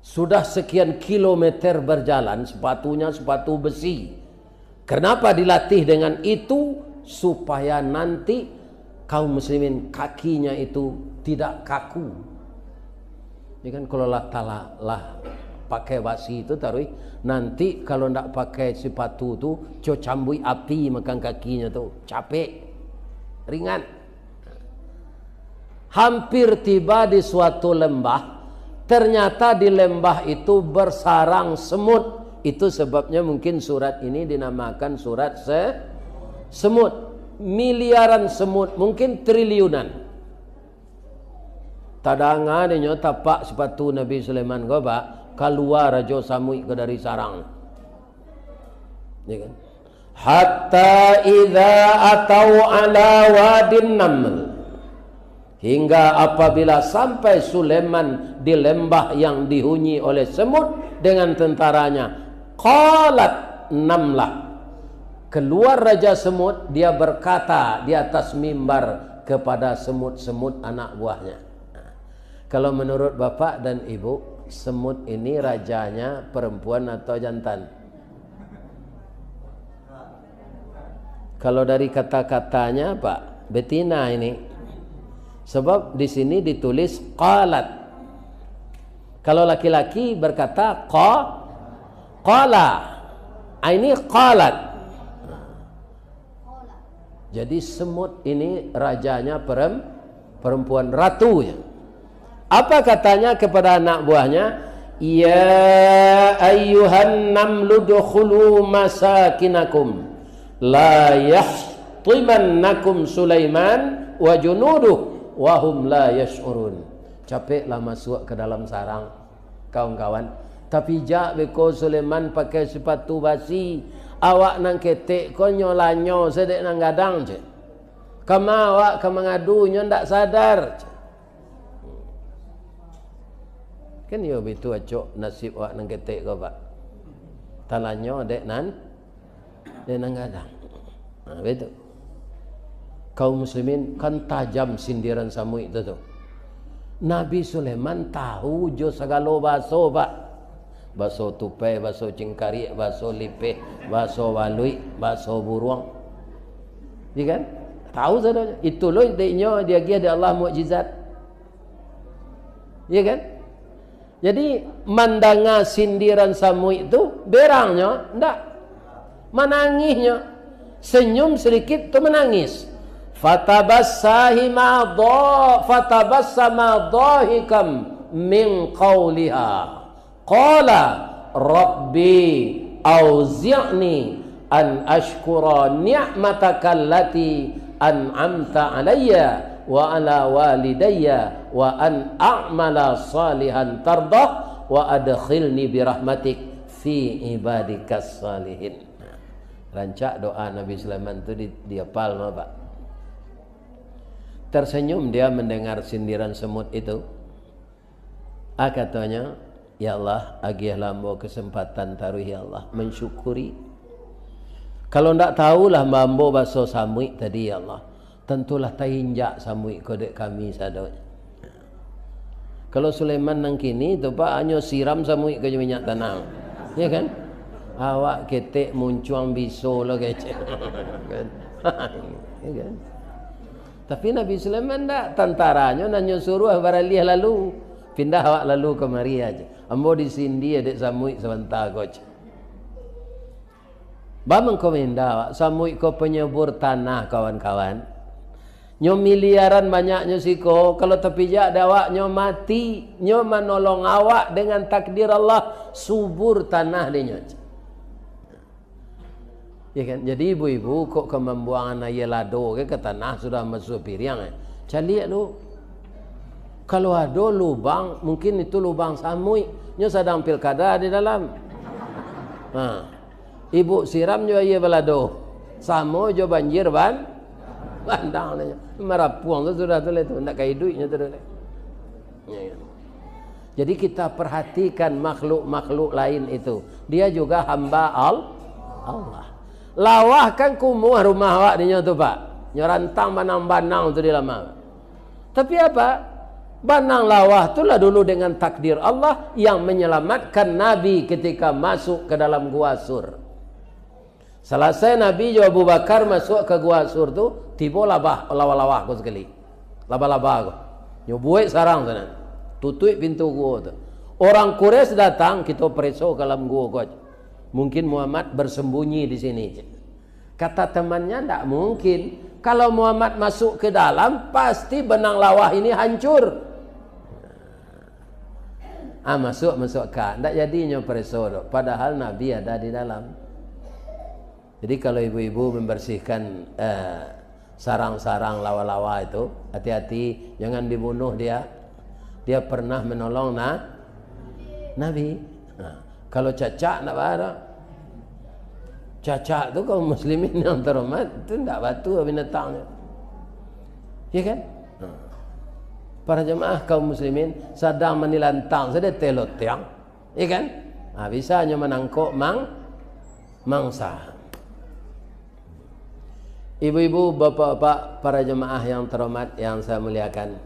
Sudah sekian kilometer berjalan, sepatunya sepatu besi. Kenapa dilatih dengan itu? Supaya nanti kaum muslimin kakinya itu tidak kaku. Ya kan, kalau lah, talah, lah pakai basi tu taruih, nanti kalau ndak pakai sepatu tu, co cambuik api makan kakinya tu, capek. Ringan. Hampir tiba di suatu lembah, ternyata di lembah itu bersarang semut. Itu sebabnya mungkin surat ini dinamakan surat se-, semut. Miliaran semut, mungkin triliunan. Tadanga dek nyo tapak sepatu Nabi Sulaiman ko, Pak, kalua rajo samuik ko dari sarang. Ya kan? Hatta idza atau ala wadin naml. Hingga apabila sampai Sulaiman di lembah yang dihuni oleh semut dengan tentaranya, qalat namlah. Keluar raja semut, dia berkata di atas mimbar kepada semut-semut anak buahnya. Kalau menurut bapak dan ibu, semut ini rajanya perempuan atau jantan? Kalau dari kata-katanya, Pak, betina ini. Sebab di sini ditulis qalat. Kalau laki-laki berkata qa-, qala. Ah, ini qalat. Jadi semut ini rajanya perem-, perempuan, ratunya. Apa katanya kepada anak buahnya? "Ya ayyuhan namlu dukhulu masakinakum, la yahtimannakum Sulaiman wa junuduh wa hum la yash'urun." Capeklah masuk ke dalam sarang, kawan-kawan. Tapi jak beko Sulaiman pakai sepatu basi, awak nan ketek ko nyo lanyo sadek nan gadang, cek. Kama awak ka mangadu, nyo ndak sadar, cek. Kan iyo bitu acok nasib awak nan ketek ko, Pak. Talanyo dek nan, dek nan gadang. Nah, bitu. Kaum muslimin, kan tajam sindiran samuik tu, tu. Nabi Sulaiman tahu jo sagalo baso, Pak. Baso tupai, baso cingkariak, baso lipeh, baso baluik, baso buruang. Iya kan? Tahu sadonyo. Itu lo dek inyo diagiah dek Allah mukjizat. Iya kan? Jadi, mandanga sindiran samuik tu, berangnyo ndak. Manangihnyo. Senyum sedikit tu manangis. Fatabassahima dha-, fatabassama dhahikan min qauliha. Qala, "Rabbi, auzi'ni an ashkura ni'mataka allati an'amta alayya wa ala walidayya wa an a'mala salihan tardah wa adkhilni birahmatik fi ibadikas salihin." Rancak doa Nabi Sulaiman tu di, diapal mah, Pak. Tersenyum dia mendengar sindiran semut itu. Ah, katonyo, "Ya Allah, agiahlah ambo kesempatan taruih, ya Allah, mansyukuri. Kalau ndak tahulah ambo baso samuik tadi, ya Allah, tantulah tainjak samuik ko dek kami sadonyo." Kalau Sulaiman nan kini tu, Pak, hanyo siram samuik ko jo minyak tanah. Ya kan? Awak ketek muncuang biso lo kecek. Kan? Ya kan? Tapi Nabi Sulaiman ndak, tantaranyo nan nyo suruah baraliah lalu, pindah awak lalu kamari aja. Ambo disindia dek samuik sabanta ko, cek. Ba mangko minda awak, samuik ko penyubur tanah, kawan-kawan. Nyo miliaran banyaknyo siko, kalau tapijak dek awak, nyo mati, nyo manolong awak dengan takdir Allah, subur tanah dek nyo, cek. Ya kan? Jadi ibu-ibu kok ka mambuangan aia lado ke, ka tanah sudah masuak piriang, eh. Caliak lu. Kalau ado lubang, mungkin itu lubang samuik. Nyo sadang pilkada di dalam. Nah, ibu siram jo aia balado. Samo jo banjir ban-, bandang nyo. Marapuang tu sudah tu lah tu, ndak ka iduiknyo tu doh. Ya kan? Jadi kita perhatikan makhluk-makhluk lain itu. Dia juga hamba Al-, Allah. Lawah kan kumuah rumah awak dinyo tu, Pak. Nyo rantang banang-banang tu di lama. Tapi apa? Banang lawah tu lah dulu dengan takdir Allah yang menyelamatkan Nabi ketika masuk ke dalam gua Sur. Salasai Nabi jo Abu Bakar masuak ka gua Sur tu, tibo labah, lawah-lawah ko sakali. Laba-laba ko. Nyo buek sarang sanan. Tutuik pintu guo tu. Orang Quraisy datang, "Kito pareso ka dalam guo ko." Mungkin Muhammad bersembunyi di sini. Kata temannya, "Ndak mungkin. Kalau Muhammad masuk ke dalam, pasti benang lawah ini hancur." Ah, masuk, masuk ka. Ndak jadinyo pereso tu. Padahal Nabi ada di dalam. Jadi, kalau ibu-ibu membersihkan, eh, sarang-sarang lawah-lawah itu, hati-hati, jangan dibunuh dia. Dia pernah menolong na-, Nabi. Nah, kalau cacak, ndak apa. Cacak tu kaum muslimin yang terhormat, tu ndak batua binatang tu. Ya kan? Nah. Para jemaah kaum muslimin sadang manilantang saja telot tiang. Ya kan? Ha, bisa nyo manangkok mang-, mangsa. Ibu-ibu, bapak-bapak, para jemaah yang terhormat yang saya muliakan,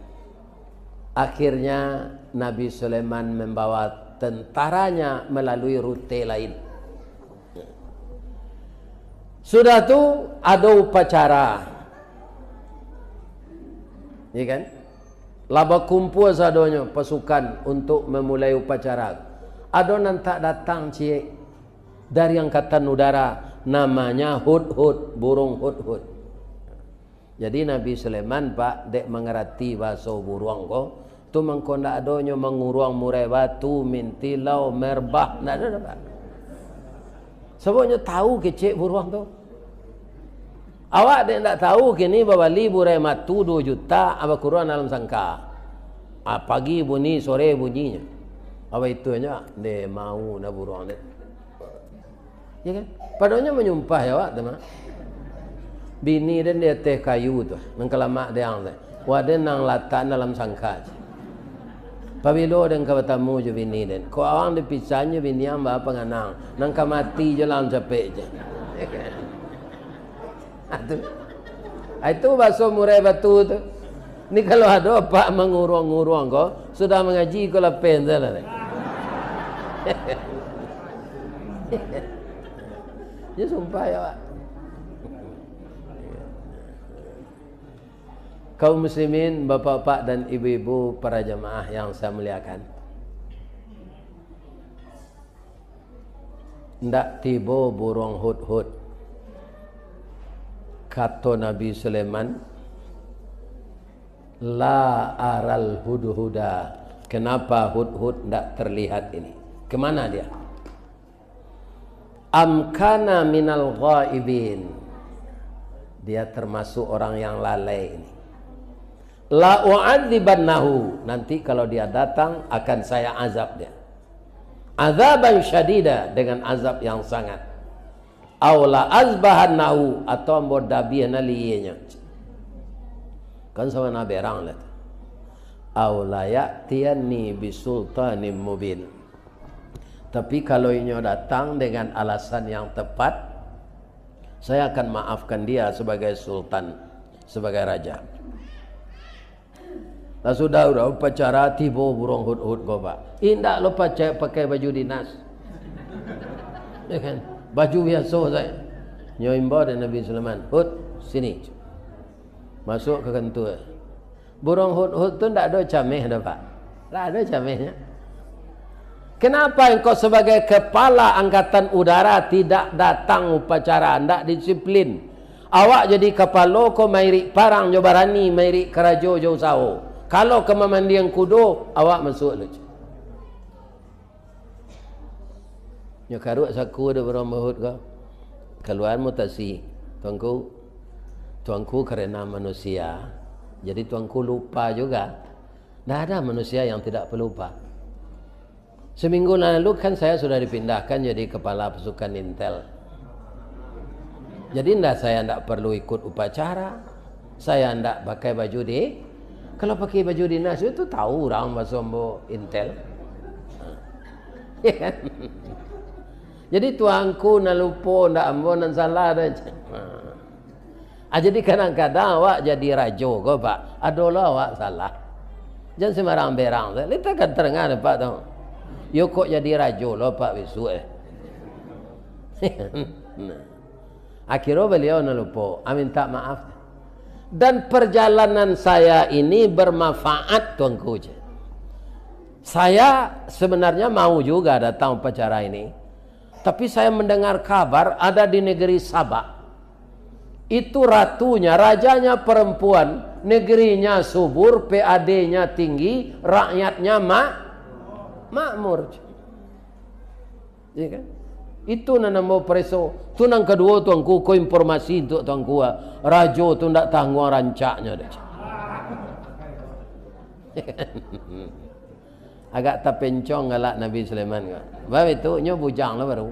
akhirnya Nabi Sulaiman membawa tentaranya melalui rute lain. Sudah tu, ado upacara. Ya kan? Lah bakumpua sadonyo pasukan untuk memulai upacara. Ado nan tak datang ciek dari angkatan udara, namanya hudhud, burung hudhud. Jadi Nabi Sulaiman, Pak, dek mangarati bahaso buruang ko, tu mangko ndak adonyo manguruang murai batu, mintilau, merbah, ndak ado doh, Pak. Sababnyo tahu kecek buruang tu. Awak dek ndak tahu kini babali burai batu duo juta, ah, bakuruang dalam sangka. Ah, pagi bunyi, sore bunyinyo. Apa itu nyo? Nde mau na buruang dek. Ya kan? Padohal nyo manyumpah ya awak tu mah. Bini den di ateh kayu tu, nan kalamak diang tu. Wak den nan latak dalam sangka. Pabilo den ka batamu jo bini den? Kok awang dipisan jo bini ang ba panganang, nan ka mati jo lah capek je. Ah, tu. Ah, itu baso murai batu tu. Ni kalau ado apak manguruang-nguruang ko, sudah mangaji ko lapen tu lah. Ya, sumpah ya, Pak. Kaum muslimin, bapak-bapak dan ibu-ibu, para jamaah yang saya muliakan. Ndak tibo buruang hudhud. Kato Nabi Sulaiman, "La aral hudhuda." Kenapa hudhud ndak terlihat ini? Kemana dia? "Am kana minal ghaibin." Dia termasuk orang yang lalai ini. "La u'adzibannahu." Nanti kalau dia datang, akan saya azab dia. "Adzaban syadida," dengan azab yang sangat. "Au la azbahannahu," atau ambo dabiah nalienyo. Kan sama na berang lah tu. "Au la ya'tiyanni bisultanim mubin." Tapi kalau inyo datang dengan alasan yang tepat, saya akan maafkan dia sebagai sultan, sebagai raja. Lah sudah, udah upacara, tibo buruang hudhud ko, Pak. Indak lo pacak pakai baju dinas. Ya kan? Baju biaso sajo. Nyo imbau dek Nabi Sulaiman, "Hud, sini." Masuk ka kantua. Buruang hudhud tu ndak ado cameh doh, Pak. Ndak ado camehnyo. Kenapa engkau sebagai kepala angkatan udara tidak datang upacara, ndak disiplin? Awak jadi kapalo ko mairik parang jo barani, mairik karajo jo usaho. Kalau ka mamandiang kudo, awak masuak lo. Nyo karuak saku ado buruang hudhud ko. Kalua mutasi, "Tuanku, Tuanku karena manusia, jadi Tuanku lupa juga." Ndak ada manusia yang tidak pelupa. Seminggu lalu kan saya sudah dipindahkan jadi kepala pasukan intel. Jadi ndak, saya ndak perlu ikut upacara. Saya ndak pakai baju di, kalau pakai baju dinas itu tahu urang baso ambo intel. Ya kan? Jadi tuanku nan lupo, ndak ambo nan salah doh. Ah, jadi kadang-kadang awak jadi rajo ko, Pak, ado lo awak salah. Jan sembarang berang. Lita kan terangah, Pak, tu. Yo kok jadi rajo lo, Pak, bisuak, eh. Nah. Akhirnyo baliau nan lupo, ah, minta maaf. Dan perjalanan saya ini bermanfaat, Tuanku, je. Saya sebenarnya mau juga datang upacara ini. Tapi saya mendengar kabar ada di negeri Sabak. Itu ratunya, rajanya perempuan, negerinya subur, P A D-nya tinggi, rakyatnya mak-, makmur. Ya kan? Itu nan ambo pareso. Tu nan kaduo, Tuanku, ko informasi untuak Tuanku, ah. Rajo tu ndak tangguang rancaknyo doh. Agak tapencong galak Nabi Sulaiman ko. Bab itu, nyo bujang lah baru.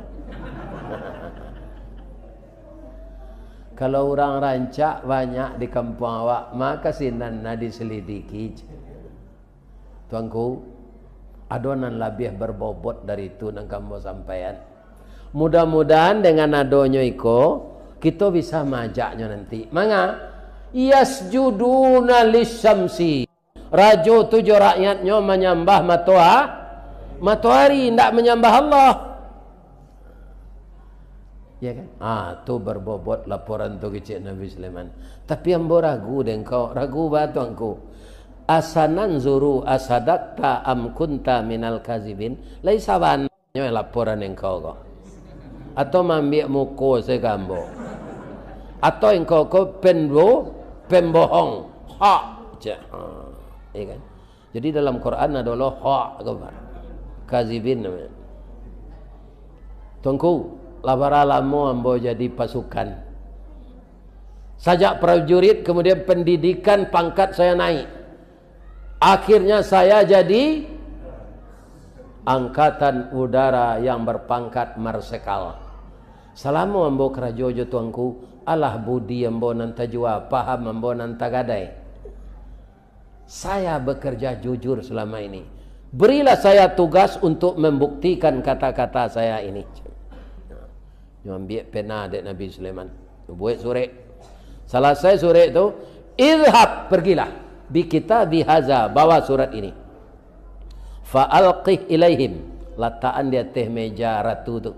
Kalau urang rancak banyak di kampuang awak, maka sinan nah diselidiki. Tuanku, ado nan labiah berbobot dari itu nan ka ambo sampaian. Mudah-mudahan dengan adonyo iko, kito bisa maajaknyo nanti. Manga? Yasjuduna lisyamsi. Rajo tu jo rakyatnyo manyambah matoa-, matoari, indak manyambah Allah. Ya kan? Ah, tu berbobot laporan tu kecek Nabi Sulaiman. Tapi ambo ragu dek engkau, ragu ba Tuanku. Asananzuru asadakta am kunta minal kazibin. Lai saban- Nyo laporan engkau ko. Atau maambiak muko sajo ka ambo. Atau engkau ko penbo-, pembohong. Hak. Cak. Ha. Ya kan? Jadi dalam Quran ado lo hak ko, Pak. Kazibin namanya. Tuanku, lah bara lamo ambo jadi pasukan. Sajak prajurit, kemudian pendidikan, pangkat saya naik. Akhirnya saya jadi angkatan udara yang berpangkat marsekal. Salamo ambo karajo jo Tuanku, alah budi ambo nan tajua, paham ambo nan tagadai. Saya bekerja jujur selama ini. Berilah saya tugas untuk membuktikan kata-kata saya ini. Nyo ambiak pena dek Nabi Sulaiman. Nyo buek surek. Salasai surek tu, "Idhab, pergilah, bi kitabi haza, bawa surat ini. Fa alqih ilaihim, latakan di ateh meja ratu tu.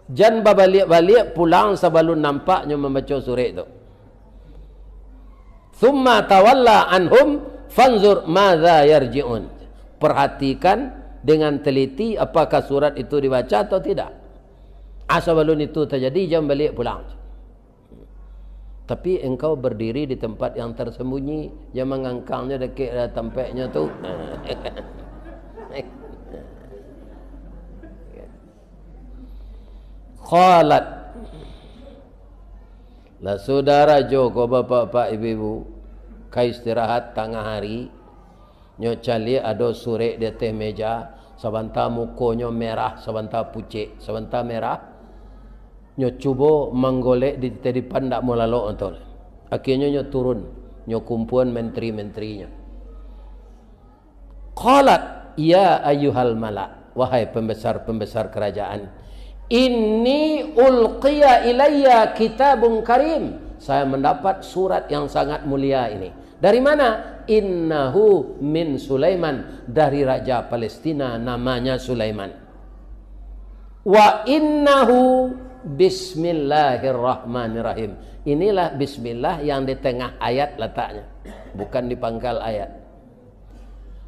Jan babaliak-baliak pulang sabalun nampak nyo mambaco surek tu. Tsumma tawalla anhum, fanzur madza yarji'un." Perhatikan dengan teliti apakah surat itu dibaca atau tidak. Asa balun itu tajadi, jan baliak pulang. Tapi engkau berdiri di tempat yang tersembunyi, jan mangangkangnyo dakek, eh, tampeknyo tu. Qalat. Lah sudah rajo ko, bapak-bapak, ibu-ibu, ka istirahat tangah hari, nyo caliak ado surek di ateh meja, sabanta mukonyo merah, sabanta pucek, sabanta merah, nyo cubo manggolek di tadipan, ndak mau lalok tu. Akhirnyo nyo turun, nyo kumpuan menteri-menterinyo. Qalat, "Ya ayyuhal mala', wahai pembesar-pembesar kerajaan, inni ulqiya ilayya kitabun karim, saya mendapat surat yang sangat mulia ini." Dari mana? "Innahu min Sulaiman," dari raja Palestina namanya Sulaiman. "Wa innahu bismillahirrahmanirrahim." Inilah bismillah yang di tengah ayat lataknya, bukan di pangkal ayat.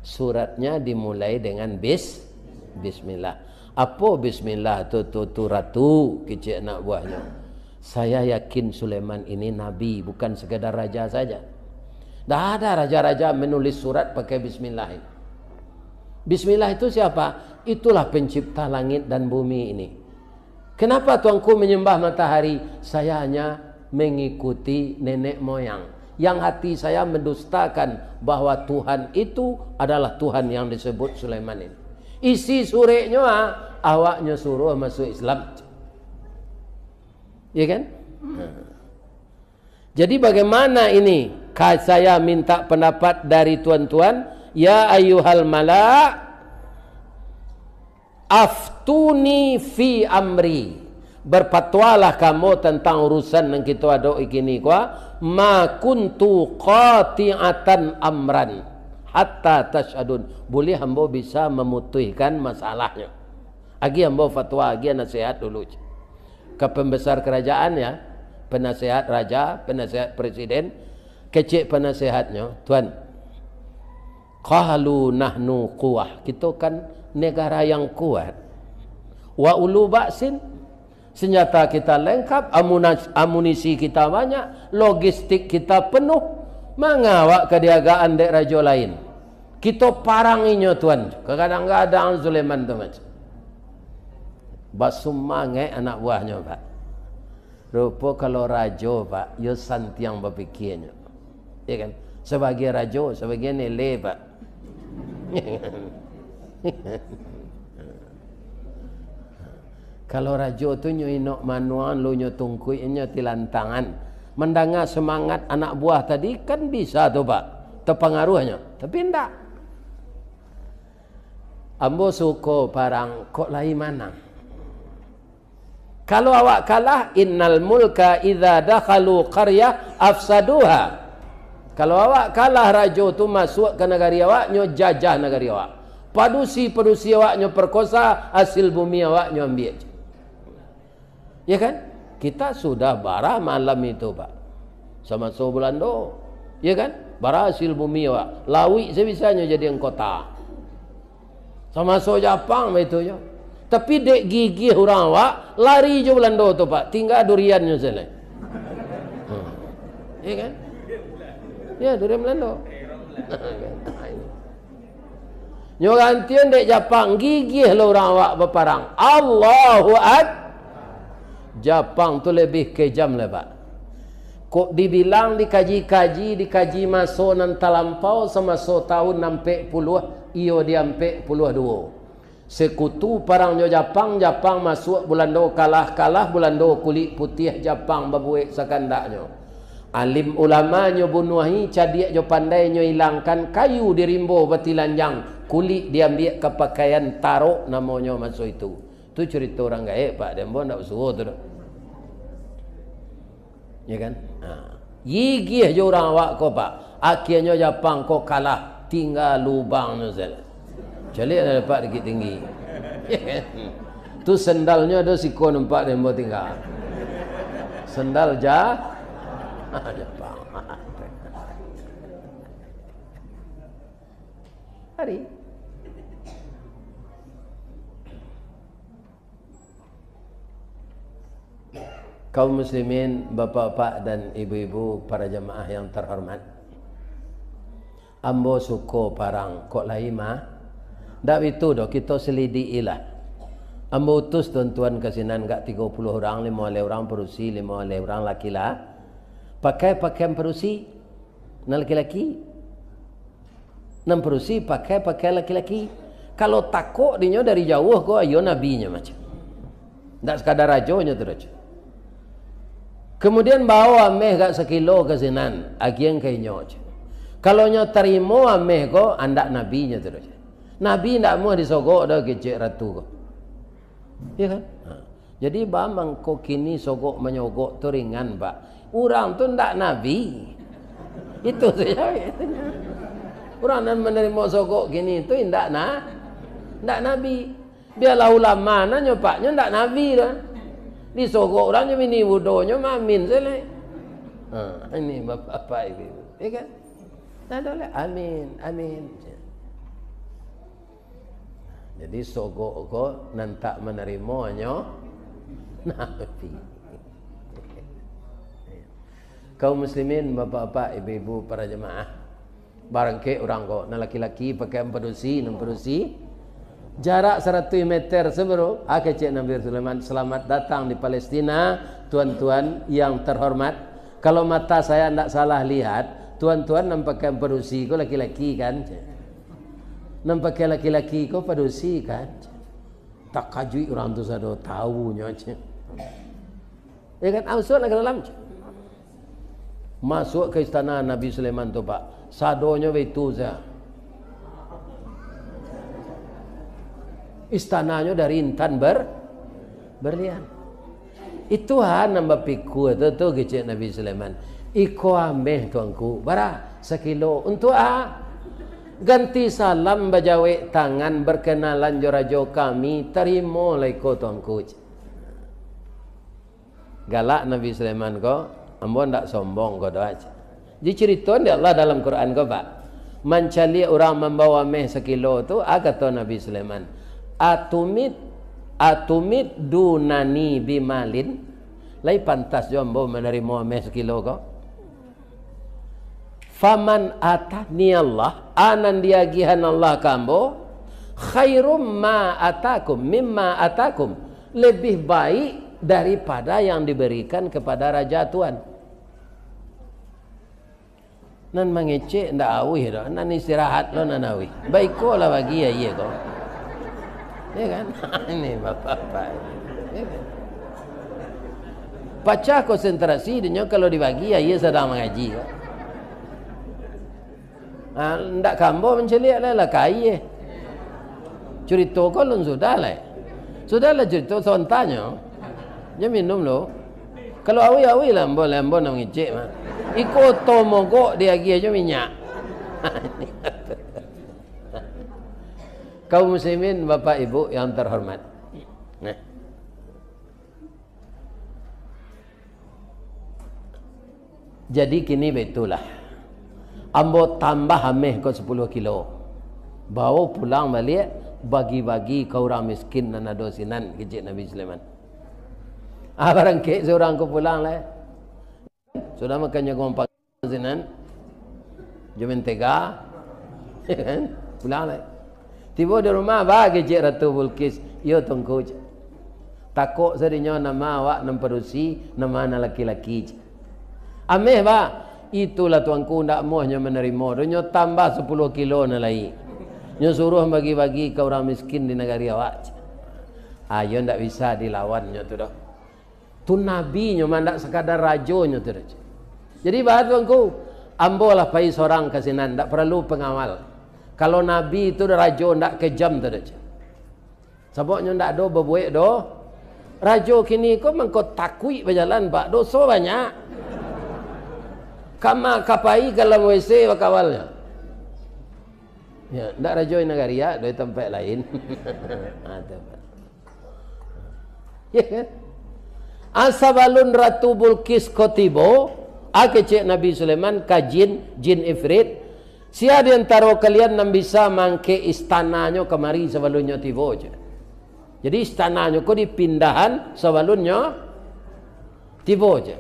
Suratnya dimulai dengan bis-, bismillah. "Apo bismillah tu, tu, tu, Ratu?" kecek anak buahnyo. "Saya yakin Sulaiman ini nabi, bukan sekadar raja saja. Dah ada raja-raja menulis surat pakai bismillah ini." "Bismillah itu siapa?" "Itulah pencipta langit dan bumi ini." "Kenapa Tuanku menyembah matahari?" "Saya hanya mengikuti nenek moyang. Yang hati saya mendustakan bahwa Tuhan itu adalah Tuhan yang disebut Sulaiman ini." Isi sureknyo, ah, awaknyo suruh masuk Islam. Ya kan? Nah. Jadi bagaimana ini? Ka-, saya minta pendapat dari tuan-tuan. Ya ayyuhal mala', aftuni fi amri. Berfatwalah kamu tentang urusan yang kita ado kini ko. Ma kuntu qati'atan amran hatta tashhadun. Boleh ambo bisa memutuskan masalahnyo. Agi ambo fatwa, agi nasihat dulu. Ka pembesar kerajaan, ya, penasehat raja, penasehat presiden, kecek penasehatnyo, "Tuan, qalu nahnu quwah, kito kan negara yang kuat. Wa ulu ba'sin, Senjata kita lengkap, amunas-, amunisi kita banyak, logistik kita penuh. Manga awak ka diagaan dek rajo lain? Kito parang inyo, Tuan. Kagadang-gadang Sulaiman tu macam. Basumangek anak buahnyo, Pak. Rupo kalau rajo, Pak, yo santiang bapikianyo. Ya kan? Sabagai rajo, sabagai nele, Pak. Kalau rajo tu nyo inok manuang, lu nyo tungkuik, nyo tilantangan. Mandanga semangat anak buah tadi, kan bisa tu, Pak, tapangaruahnyo. Tapi ndak. Ambo suko parang, kok lai manang. Kalau awak kalah, innal mulka idza dakhalu qaryah afsaduha. Kalau awak kalah, rajo tu masuak ka nagari awak, nyo jajah nagari awak. Padusi-padusi awak nyo perkosa, hasil bumi awak nyo ambiak. Ya kan? Kita sudah bara malam itu, Pak. Samaso Bulando. Ya kan? Bara hasil bumi awak. Lauik sabisanyo jadian kota. Samaso Japang baitu jo. Tapi dek gigih urang awak, lari jo Bulando tu, Pak. Tingga duriannyo sajo. Hmm. Ya kan? Ya, durian Bulando. Nyo gantian dek Japang, gigih lo urang awak baparang. Allahu Ak-, Japang tu lebih kejam lai, Pak. Kok dibilang dikaji-kaji, dikaji maso nan talampau, samaso tahun ampek puluah, iyo di ampek puluah duo. Sekutu parang jo Japang, Japang masuak Bulando kalah, kalah Bulando kulik putiah, Japang babuek sakandaknyo. Alim ulamanyo bunuahi, cadiak jo pandainyo ilangkan, kayu di rimbo batilanjang, kulik diambiak ka pakaian, tarok namonyo maso itu. Tu curito urang gaek, Pak, dek ambo ndak basuo tu doh. Ya kan? Ha. Gigih jo urang awak ko, Pak. Akhianyo Japang ko kalah, tingga lubangnyo sajo. Caliak lah, Pak, Bukittinggi. Tu sandalnyo ado siko nampak di ambo tingga. Sandal ja-, Japang. Hari. Kaum muslimin, bapak-bapak dan ibu-ibu, para jamaah yang terhormat. Ambo suko parang, kok lai mah? Ndak bitu doh, kito selidiki lah. Ambo utus tuan-tuan ka sinan, agak tigo puluah urang, limo aleh urang padusi, limo aleh urang laki lah. Pakai pakaian padusi, nan laki-laki. Nan padusi pakai pakaian laki-laki. Kalau takok dinyo dari jauah ko, iyo nabinyo macam. Ndak sakadar rajonyo tu doh. Kemudian bao ameh agak sakilo ka sinan, agian ka inyo. Kalau nyo tarimo ameh ko, andak nabinyo tu doh. Nabi ndak amuah disogok doh kecek ratu ko. Iya kan? Ha. Jadi, ba mangko kini sogok manyogok tu ringan, Pak. Urang tu ndak nabi. Itu saja. Urang nan manarimo sogok kini tu indak na-, ndak nabi. Bialah ulama nanyo, Pak, nyo ndak nabi doh. Disogok urang nyo bini budonyo maamin sajo lai. Ha, ini bapak-bapak ibu-ibu, ya kan? Ndak ado lai, amin, amin. Jadi, sogok ko nan tak manarimonyo nabi. Kaum muslimin, bapak-bapak, ibu-ibu, para jamaah, barangkek urang ko, nan laki-laki pakai padusi, nan padusi jarak saratuih meter, sabaro? Ah, kecek Nabi Sulaiman, "Selamat datang di Palestina, tuan-tuan yang terhormat. Kalau mata saya ndak salah lihat, tuan-tuan nan pakai padusi ko laki-laki, kan?" Nan pakai laki-laki ko padusi, kan? Takajuik urang tu sado, taunyo, cek. Ya kan? Ah, masuak lah ka dalam, cek. Masuak ka istana Nabi Sulaiman tu, Pak. Sadonyo baitu sajo. Istananyo dari intan ber-, berlian. Itu ha nan bapikua tu, tu kecek Nabi Sulaiman. "Iko ameh, Tuanku." "Bara?" "Sakilo." "Untuak a?" "Ganti salam bajawek tangan, berkenalan jo rajo kami, tarimo lah iko, Tuanku." Galak Nabi Sulaiman ko, ambo ndak sombong ko doh, cek. Dicaritoan dek Allah dalam Quran ko, Pak. Mancaliak urang mambawa ameh sakilo tu, a kato Nabi Sulaiman, "Atumit "Atumiddunani bimalin?" Lai pantas jo ambo manarimo ameh sakilo ko? "Faman atani Allah," a nan diagihan Allah ka ambo, "khairum ma atakum, mimma atakum," lebih baik daripada yang diberikan kepada raja tuan. Nan mangecek ndak auih doh, nan istirahat lo nan auih. Baikolah bagi aia ko. Ya kan? Ini bapak-bapak. Ya kan? Pacah konsentrasi dinyo kalau dibagi aia sadang mangaji ko. Ha, ndak ka ambo mancaliak lai lah ka aia. Curito ko alun sudah lai. Sudahlah curito, sontanyo. Nyo minum lo. Kalau auih, auih lah ambo, lah ambo nak mangecek mah. Iko oto mogok diagiah jo minyak. Kaum muslimin, bapak ibu yang terhormat. Nah. Jadi kini baitulah. Ambo tambah ameh ko sapuluah kilo. Bawo pulang baliak, bagi-bagi ka urang miskin nan ado sinan, kecek Nabi Sulaiman. Ah, barangkek surang ko pulang lai. Sudah makan jago ampang sinan, jo mentega, ya kan? Pulang lai. Tibo di rumah, ba kecek Ratu Bulkis, "Iyo, Tuanku," cek. "Takok sadinyo nama awak nan padusi, nama nan laki-laki," cek. "Ameh, ba." "Itulah, Tuanku, ndak amuahnyo manarimo doh, nyo tambah sapuluah kilo nan lai. Nyo suruah bagi-bagi ka urang miskin di nagari awak," cek. Ayo, ndak bisa dilawan nyo tu doh. Tu nabinyo mah, ndak sakadar rajonyo tu doh. Jadi, baa Tuanku, ambo lah pai sorang ka sinan, ndak paralu pangawal. Kalau nabi tu rajo ndak kejam tu doh. Sababnyo ndak ado babuek doh. Rajo kini ko mangko takuik bajalan, Pak. Doso banyak. Kama ka pai ka dalam W C bakawalnyo. Ya, ndak rajo di nagari, ya, dari tampek lain. Ha, tu. Ya kan? Ah, sabalun Ratu Bulkis ko tibo, ah, kecek Nabi Sulaiman ka jin, jin ifrit, "Sia di antaro kalian nan bisa maangkek istananyo kamari sabalunnyo tibo?" cek. Jadi, istananyo ko dipindahan sabalunnyo tibo, cek.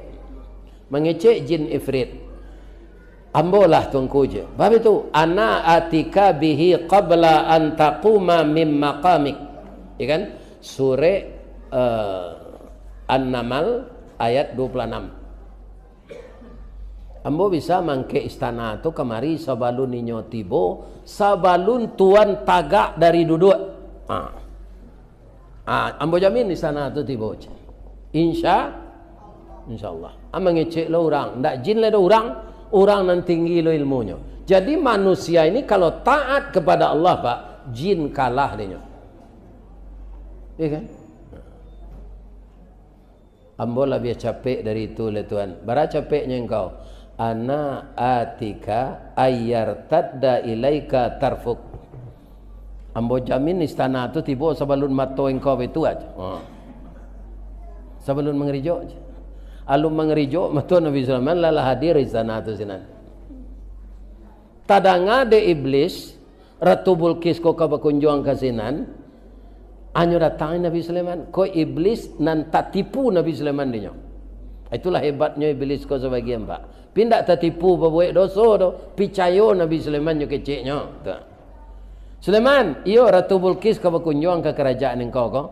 Mangecek jin ifrit. "Ambo lah, Tuanku," cek. Bab itu, "Ana atika bihi qabla an taquma min maqamik." Ya kan? Surek, eh, An-Naml ayat dua puluh enam. "Ambo bisa mangkek istana tu kamari sabalun inyo tibo, sabalun Tuan tagak dari duduak." Ha. Ah, ambo jamin di sana tu tibo, cek. Insya, insya Allah. Ah, mangecek lo urang. Ndak jin lai doh urang, urang nan tinggi lo ilmunyo. Jadi, manusia ini kalau taat kepada Allah, Pak, jin kalah dinyo. Iya kan? Ambo labiah capek dari itu lah, Tuan. Bara capeknyo engkau? "Ana atika ayyartadda ilaika tarfuk." Ambo jamin istana tu tibo sabalun mato engkau baitu aja. Ha. Sabalun mangarijok aja. Alun mangarijok, mato Nabi Sulaiman lah, lah hadir istana tu sinan. Tadanga dek Iblis, Ratu Bulkis ko ka bakunjuang ka sinan, anyo datang Nabi Sulaiman. Ko Iblis nan tatipu Nabi Sulaiman dinyo. Itulah hebatnyo Iblis ko sabagian, Pak. Pi ndak tatipu, babuek doso doh. Picayo Nabi Sulaiman nyo keceknyo. Tu. "Sulaiman, iyo, Ratu Bulkis ka bakunjuang ka karajaan engkau ko."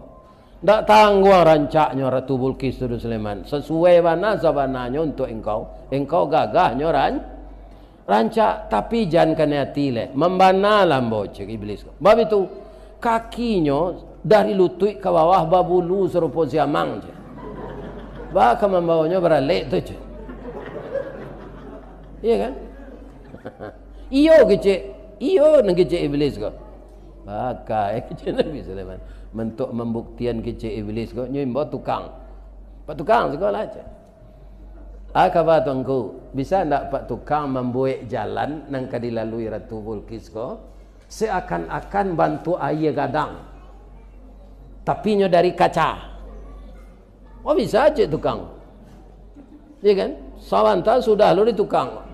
Ndak tangguang rancaknyo Ratu Bulkis tu, Sulaiman. Sasuai bana sabananyo untuak engkau. Engkau gagahnyo ran-, rancak, tapi jan kanai ati leh. Mambana lah ambo, cek Iblis ko. Bab itu, kakinyo dari lutuik ka bawah babulu sarupo siamang, cek. Baa ka mambawonyo baralek tu, cek. Iya kan? Iyo kecek, iyo nan kecek Iblis ko. Pakai kecek Nabi Sulaiman. Mantuak mambuktian kecek Iblis ko, nyo imbau tukang. "Pak Tukang, siko lah," cek. "Ah, kaba Tuanku, bisa ndak Pak Tukang mambuek jalan nan ka dilalui Ratu Bulkis ko, seakan-akan bantuak aia gadang, tapi nyo dari kaca?" Oh, bisa cek tukang. Iya kan? Sabanta sudah lo di tukang.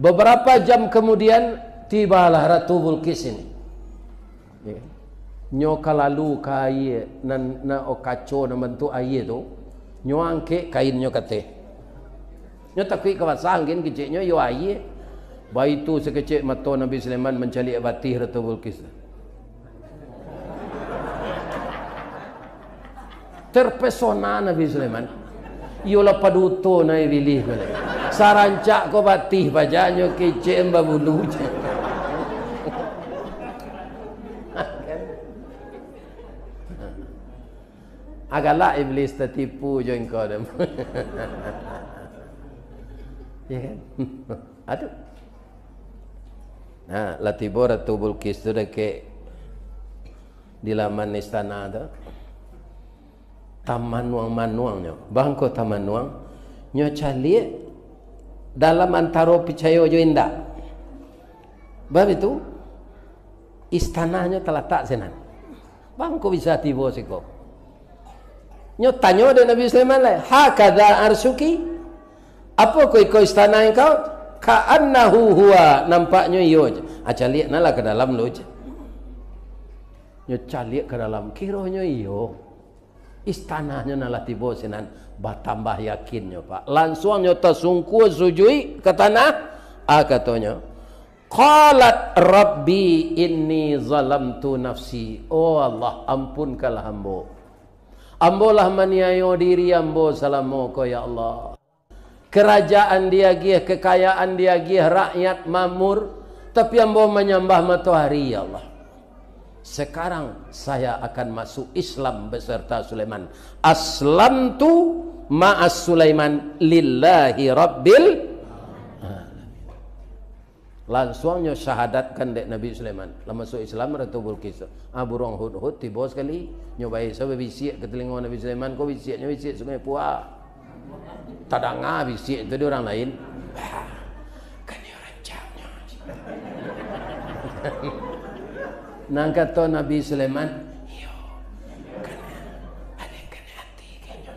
Beberapa jam kemudian, tibalah Ratu Bulkis ini. Iya kan? Nyo ka lalu ka aia nan, nan, o, kaco nan bantuak aia tu, nyo angkek kainnyo ka ateh. Nyo takuik ka basah, angin keceknyo iyo aia. Baitu sakecek mato Nabi Sulaiman mancaliak batih Ratu Bulqis. Terpesona Nabi Sulaiman. Iyolah paduto na Ibilih ko lai. Sarancak ko batih paja nyo kecek babulu. Agalak Iblis tatipu jo engkau tu. Ya kan? Aduh. Nah, lah tibo Ratu Bulqis tu dakek di laman istana tu. Tamanuang-manuang nyo. Bangko tamanuang, nyo caliak dalam antaro picayo jo indak. Bab itu, istananyo talatak sinan. Bangko bisa tibo siko. Nyo tanyo dek Nabi Sulaiman lai, "Hakadha arsyuki? Apokoh iko istana engkau?" "Ka'annahu huwa, nampaknyo iyo je." Ah, caliak nah lah ka dalam lo je. Nyo caliak ka dalam, kironyo iyo. Istananyo nan lah tibo sinan, batambah yakinnyo, Pak. Lansuang nyo tasungkua sujuik ka tanah, ah, katonyo, "Qalat Rabbi inni zalamtu nafsi." Oh Allah, ampunkanlah ambo. Ambo lah maniayo diri ambo salamo ko, ya Allah. Kerajaan diagiah, kekayaan diagiah, rakyat makmur, tapi ambo manyambah matoari, ya Allah. Sekarang saya akan masuk Islam beserta Sulaiman. Aslamtu ma'as Sulaiman lillahi rabbil alamin. Lansuang nyo syahadatkan dek Nabi Sulaiman. Lah masuak Islam Ratu Bulqis tu. Ah, buruang hudhud tibo sakali. Nyo bae sa babisiak ka talingo Nabi Sulaiman, ko bisiaknyo bisiak Sungai Pua. Tadanga bisiak tu di urang lain. Bah, kan iyo rancaknyo. Nan kato Nabi Sulaiman, "Iyo, kan alih kan ati kanyo."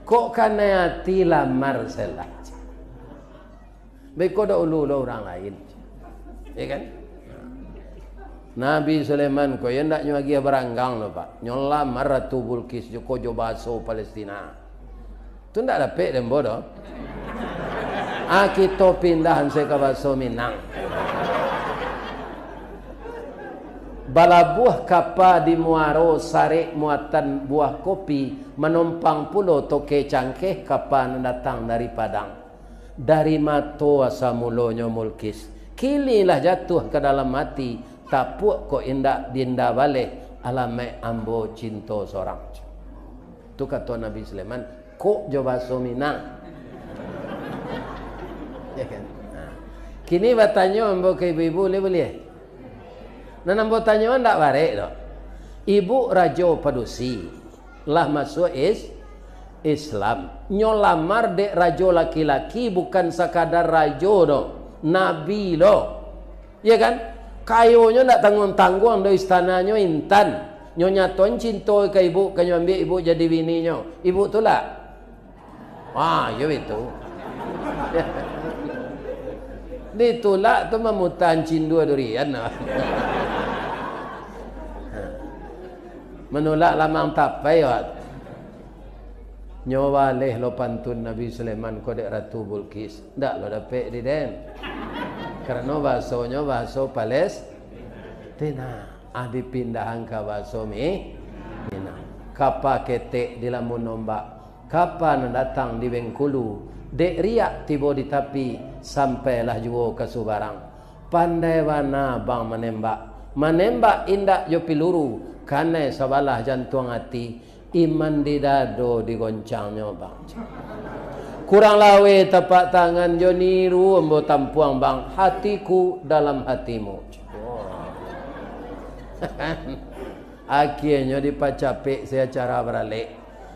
Kok kanai ati lamar salah. Beko dahulu lo urang lain. Ya kan? Nabi Sulaiman ko, yo ndak nyo agiah baranggang lo, Pak. Nyo lamar Ratu Bulqis jo ko jo bahaso Palestina. Tu ndak dapek dek ambo doh. Ah, kito pindah se ka bahaso Minang. Balabuah kapa di muaro, sarek muatan buah kopi, manompang pulo toke cangkeh, kapa nan datang dari Padang. Dari mato asa mulonyo Bulqis, kini lah jatuah ka dalam ati, tapuak kok indak dinda baleh, alamaik ambo cinto sorang. Tu kato Nabi Sulaiman, kok jo bahaso Minang. Ya kan? Nah. Kini batanyo ambo ka ibu-ibu, buliah, buliah? Nan ambo tanyo ndak barek doh. Ibu rajo padusi, lah masuak is-, Islam. Nyo lamar dek rajo laki-laki, bukan sakadar rajo doh, nabi lo. Ya kan? Kayonyo ndak tangguang-tangguang doh, istananyo intan. Nyo nyaton cinto ka ibu, ka nyo ambiak ibu jadi bininyo. Ibu tulak? Ah, iyo itu. Ditulak tu mamuta ancindua durian. Manulak lamang tapai, wak. Nyo baleh lo pantun Nabi Sulaiman ko dek Ratu Bulqis. Ndak lo dapek di den. Karano bahasonyo bahaso Palestina. Ah, dipindahan ka bahaso Mi-, Minang. Kapa ketek dilambun ombak, kapa nan datang di Bengkulu, dek riak tibo di tapi, sampailah juo ka subarang. Pandai bana bang manembak, manembak indak jo piluru, kanai sabalah jantuang ati, iman di dado digoncangnyo, bang. Kurang laweh tapak tangan jo niru ambo tampuang, bang, hatiku dalam hatimu. Akienyo dipacapek se acara baralek.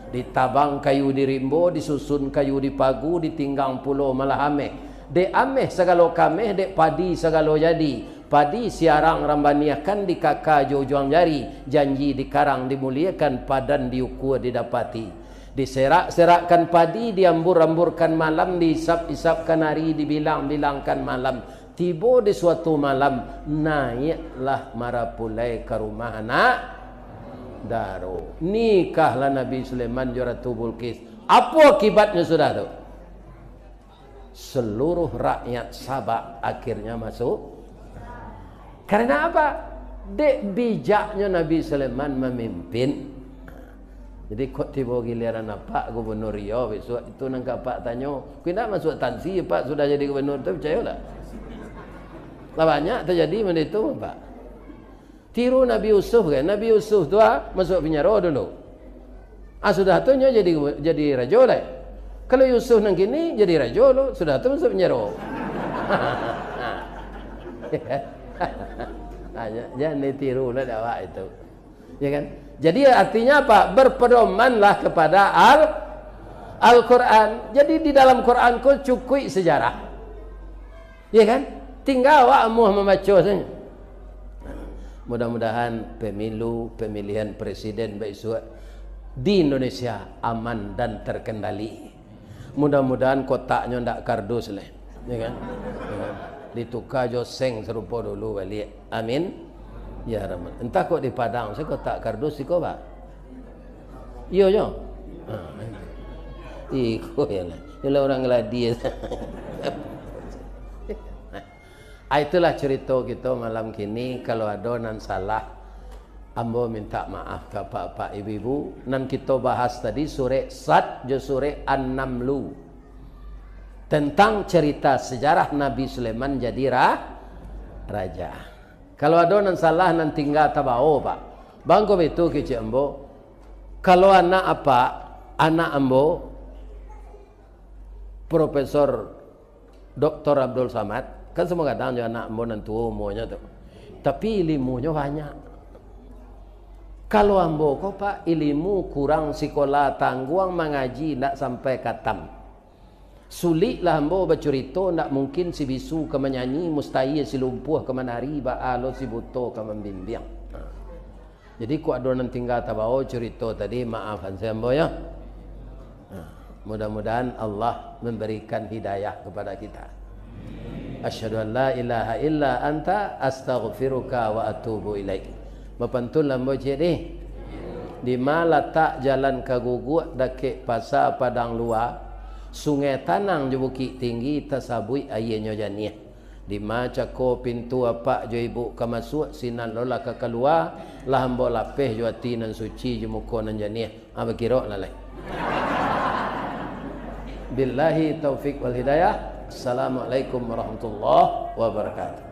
Ditabang kayu di rimbo, disusun kayu di pagu, ditinggang pulo malah ameh. Dek ameh sagalo kameh, dek padi sagalo jadi. Padi siarang rambaniakan, dikaka jo ujuang jari, janji dikarang dimuliakan, padan diukua didapati. Diserak-serakkan padi, diambur-amburkan malam, diisap-isapkan ari, dibilang-bilangkan malam. Tibo di suatu malam, naiaklah marapulai ka rumah anak daro. Nikahlah Nabi Sulaiman jo Ratu Bulqis. Apo akibatnyo sudah tu? Seluruh rakyat Sabak akhirnya masuk. Karena apa? Dek bijaknyo Nabi Sulaiman mamimpin. Jadi, kok tibo giliran apak gubernur Riau bisuak, itu nan ka apak tanyo. Kok indak masuak tansi apak sudah jadi gubernur tu, picayolah. Lah banyak tajadi bana itu, Pak. Tiru Nabi Yusuf kan. Nabi Yusuf tu, ah, masuak pinjaro dulu. Ah, sudah tu nyo jadi, jadi rajo lai. Kalau Yusuf nan kini jadi rajo lo, sudah tu masuak pinjaro. Ah, ja-, jan ditiru lah dek awak itu. Ya kan? Jadi, artinya apa? Berpedomanlah kepada Al-, Al-Quran. Jadi, di dalam Quran ko cukuik sejarah. Ya kan? Tinggal awak amuah mambaco sajo. Mudah-mudahan pemilu, pemilihan presiden baisuak di Indonesia aman dan terkendali. Mudah-mudahan kotaknyo ndak kardus lai. Ya kan? Ya kan? Dituka jo seng sarupo dulu baliak. Amin. Ya Rahman. Entah kok di Padang, sa kotak kardus siko, Pak? Iyo, yo. Ha. Iko yo lah. Yo lah urang Gladius. Ah, itulah carito kito malam kini. Kalau ado nan salah, ambo mintak maaf ka apak-apak, ibu-ibu. Nan kito bahas tadi, surek Sad jo surek An-Namlu. Tentang carito sajarah Nabi Sulaiman jadi ra-, raja. Kalau ado nan salah, nan tingga tabao, Pak. Bangko baitu kecek ambo. Kalau anak apak, anak ambo, Profesor Doktor Abdul Samad, kan samo gadang jo anak ambo nan tuo umuanyo tu. Tapi ilimunyo banyak. Kalau ambo ko, Pak, ilimu kurang, sikola tangguang, mangaji ndak sampai katam. Suliklah ambo bacurito, ndak mungkin si bisu ka manyanyi, mustahia si lumpuah ka manari, baa lo si buto ka mambimbiang. Ha. Jadi, kok ado nan tingga tabao curito tadi, maafan sajo ambo, yo. Nah, mudah-mudahan Allah memberikan hidayah kepada kita. Asyhadu an la ilaha illa anta, astaghfiruka wa atubu ilaik. Bapantunlah ambo ciek deh. Dima latak jalan ka Guguak, dakek Pasa Padang Lua, Sungai Tanang jo Bukik Tinggi, tasabuik aianyo janiah. Dima cako pintu apak jo ibuk ka masuak, sinan lo lah ka kalua, lah ambo lapeh jo ati nan suci, jo muko nan janiah. Ah, bakirok lah lai. Billahi taufik wal hidayah. Assalamualaikum warahmatullahi wabarakatuh.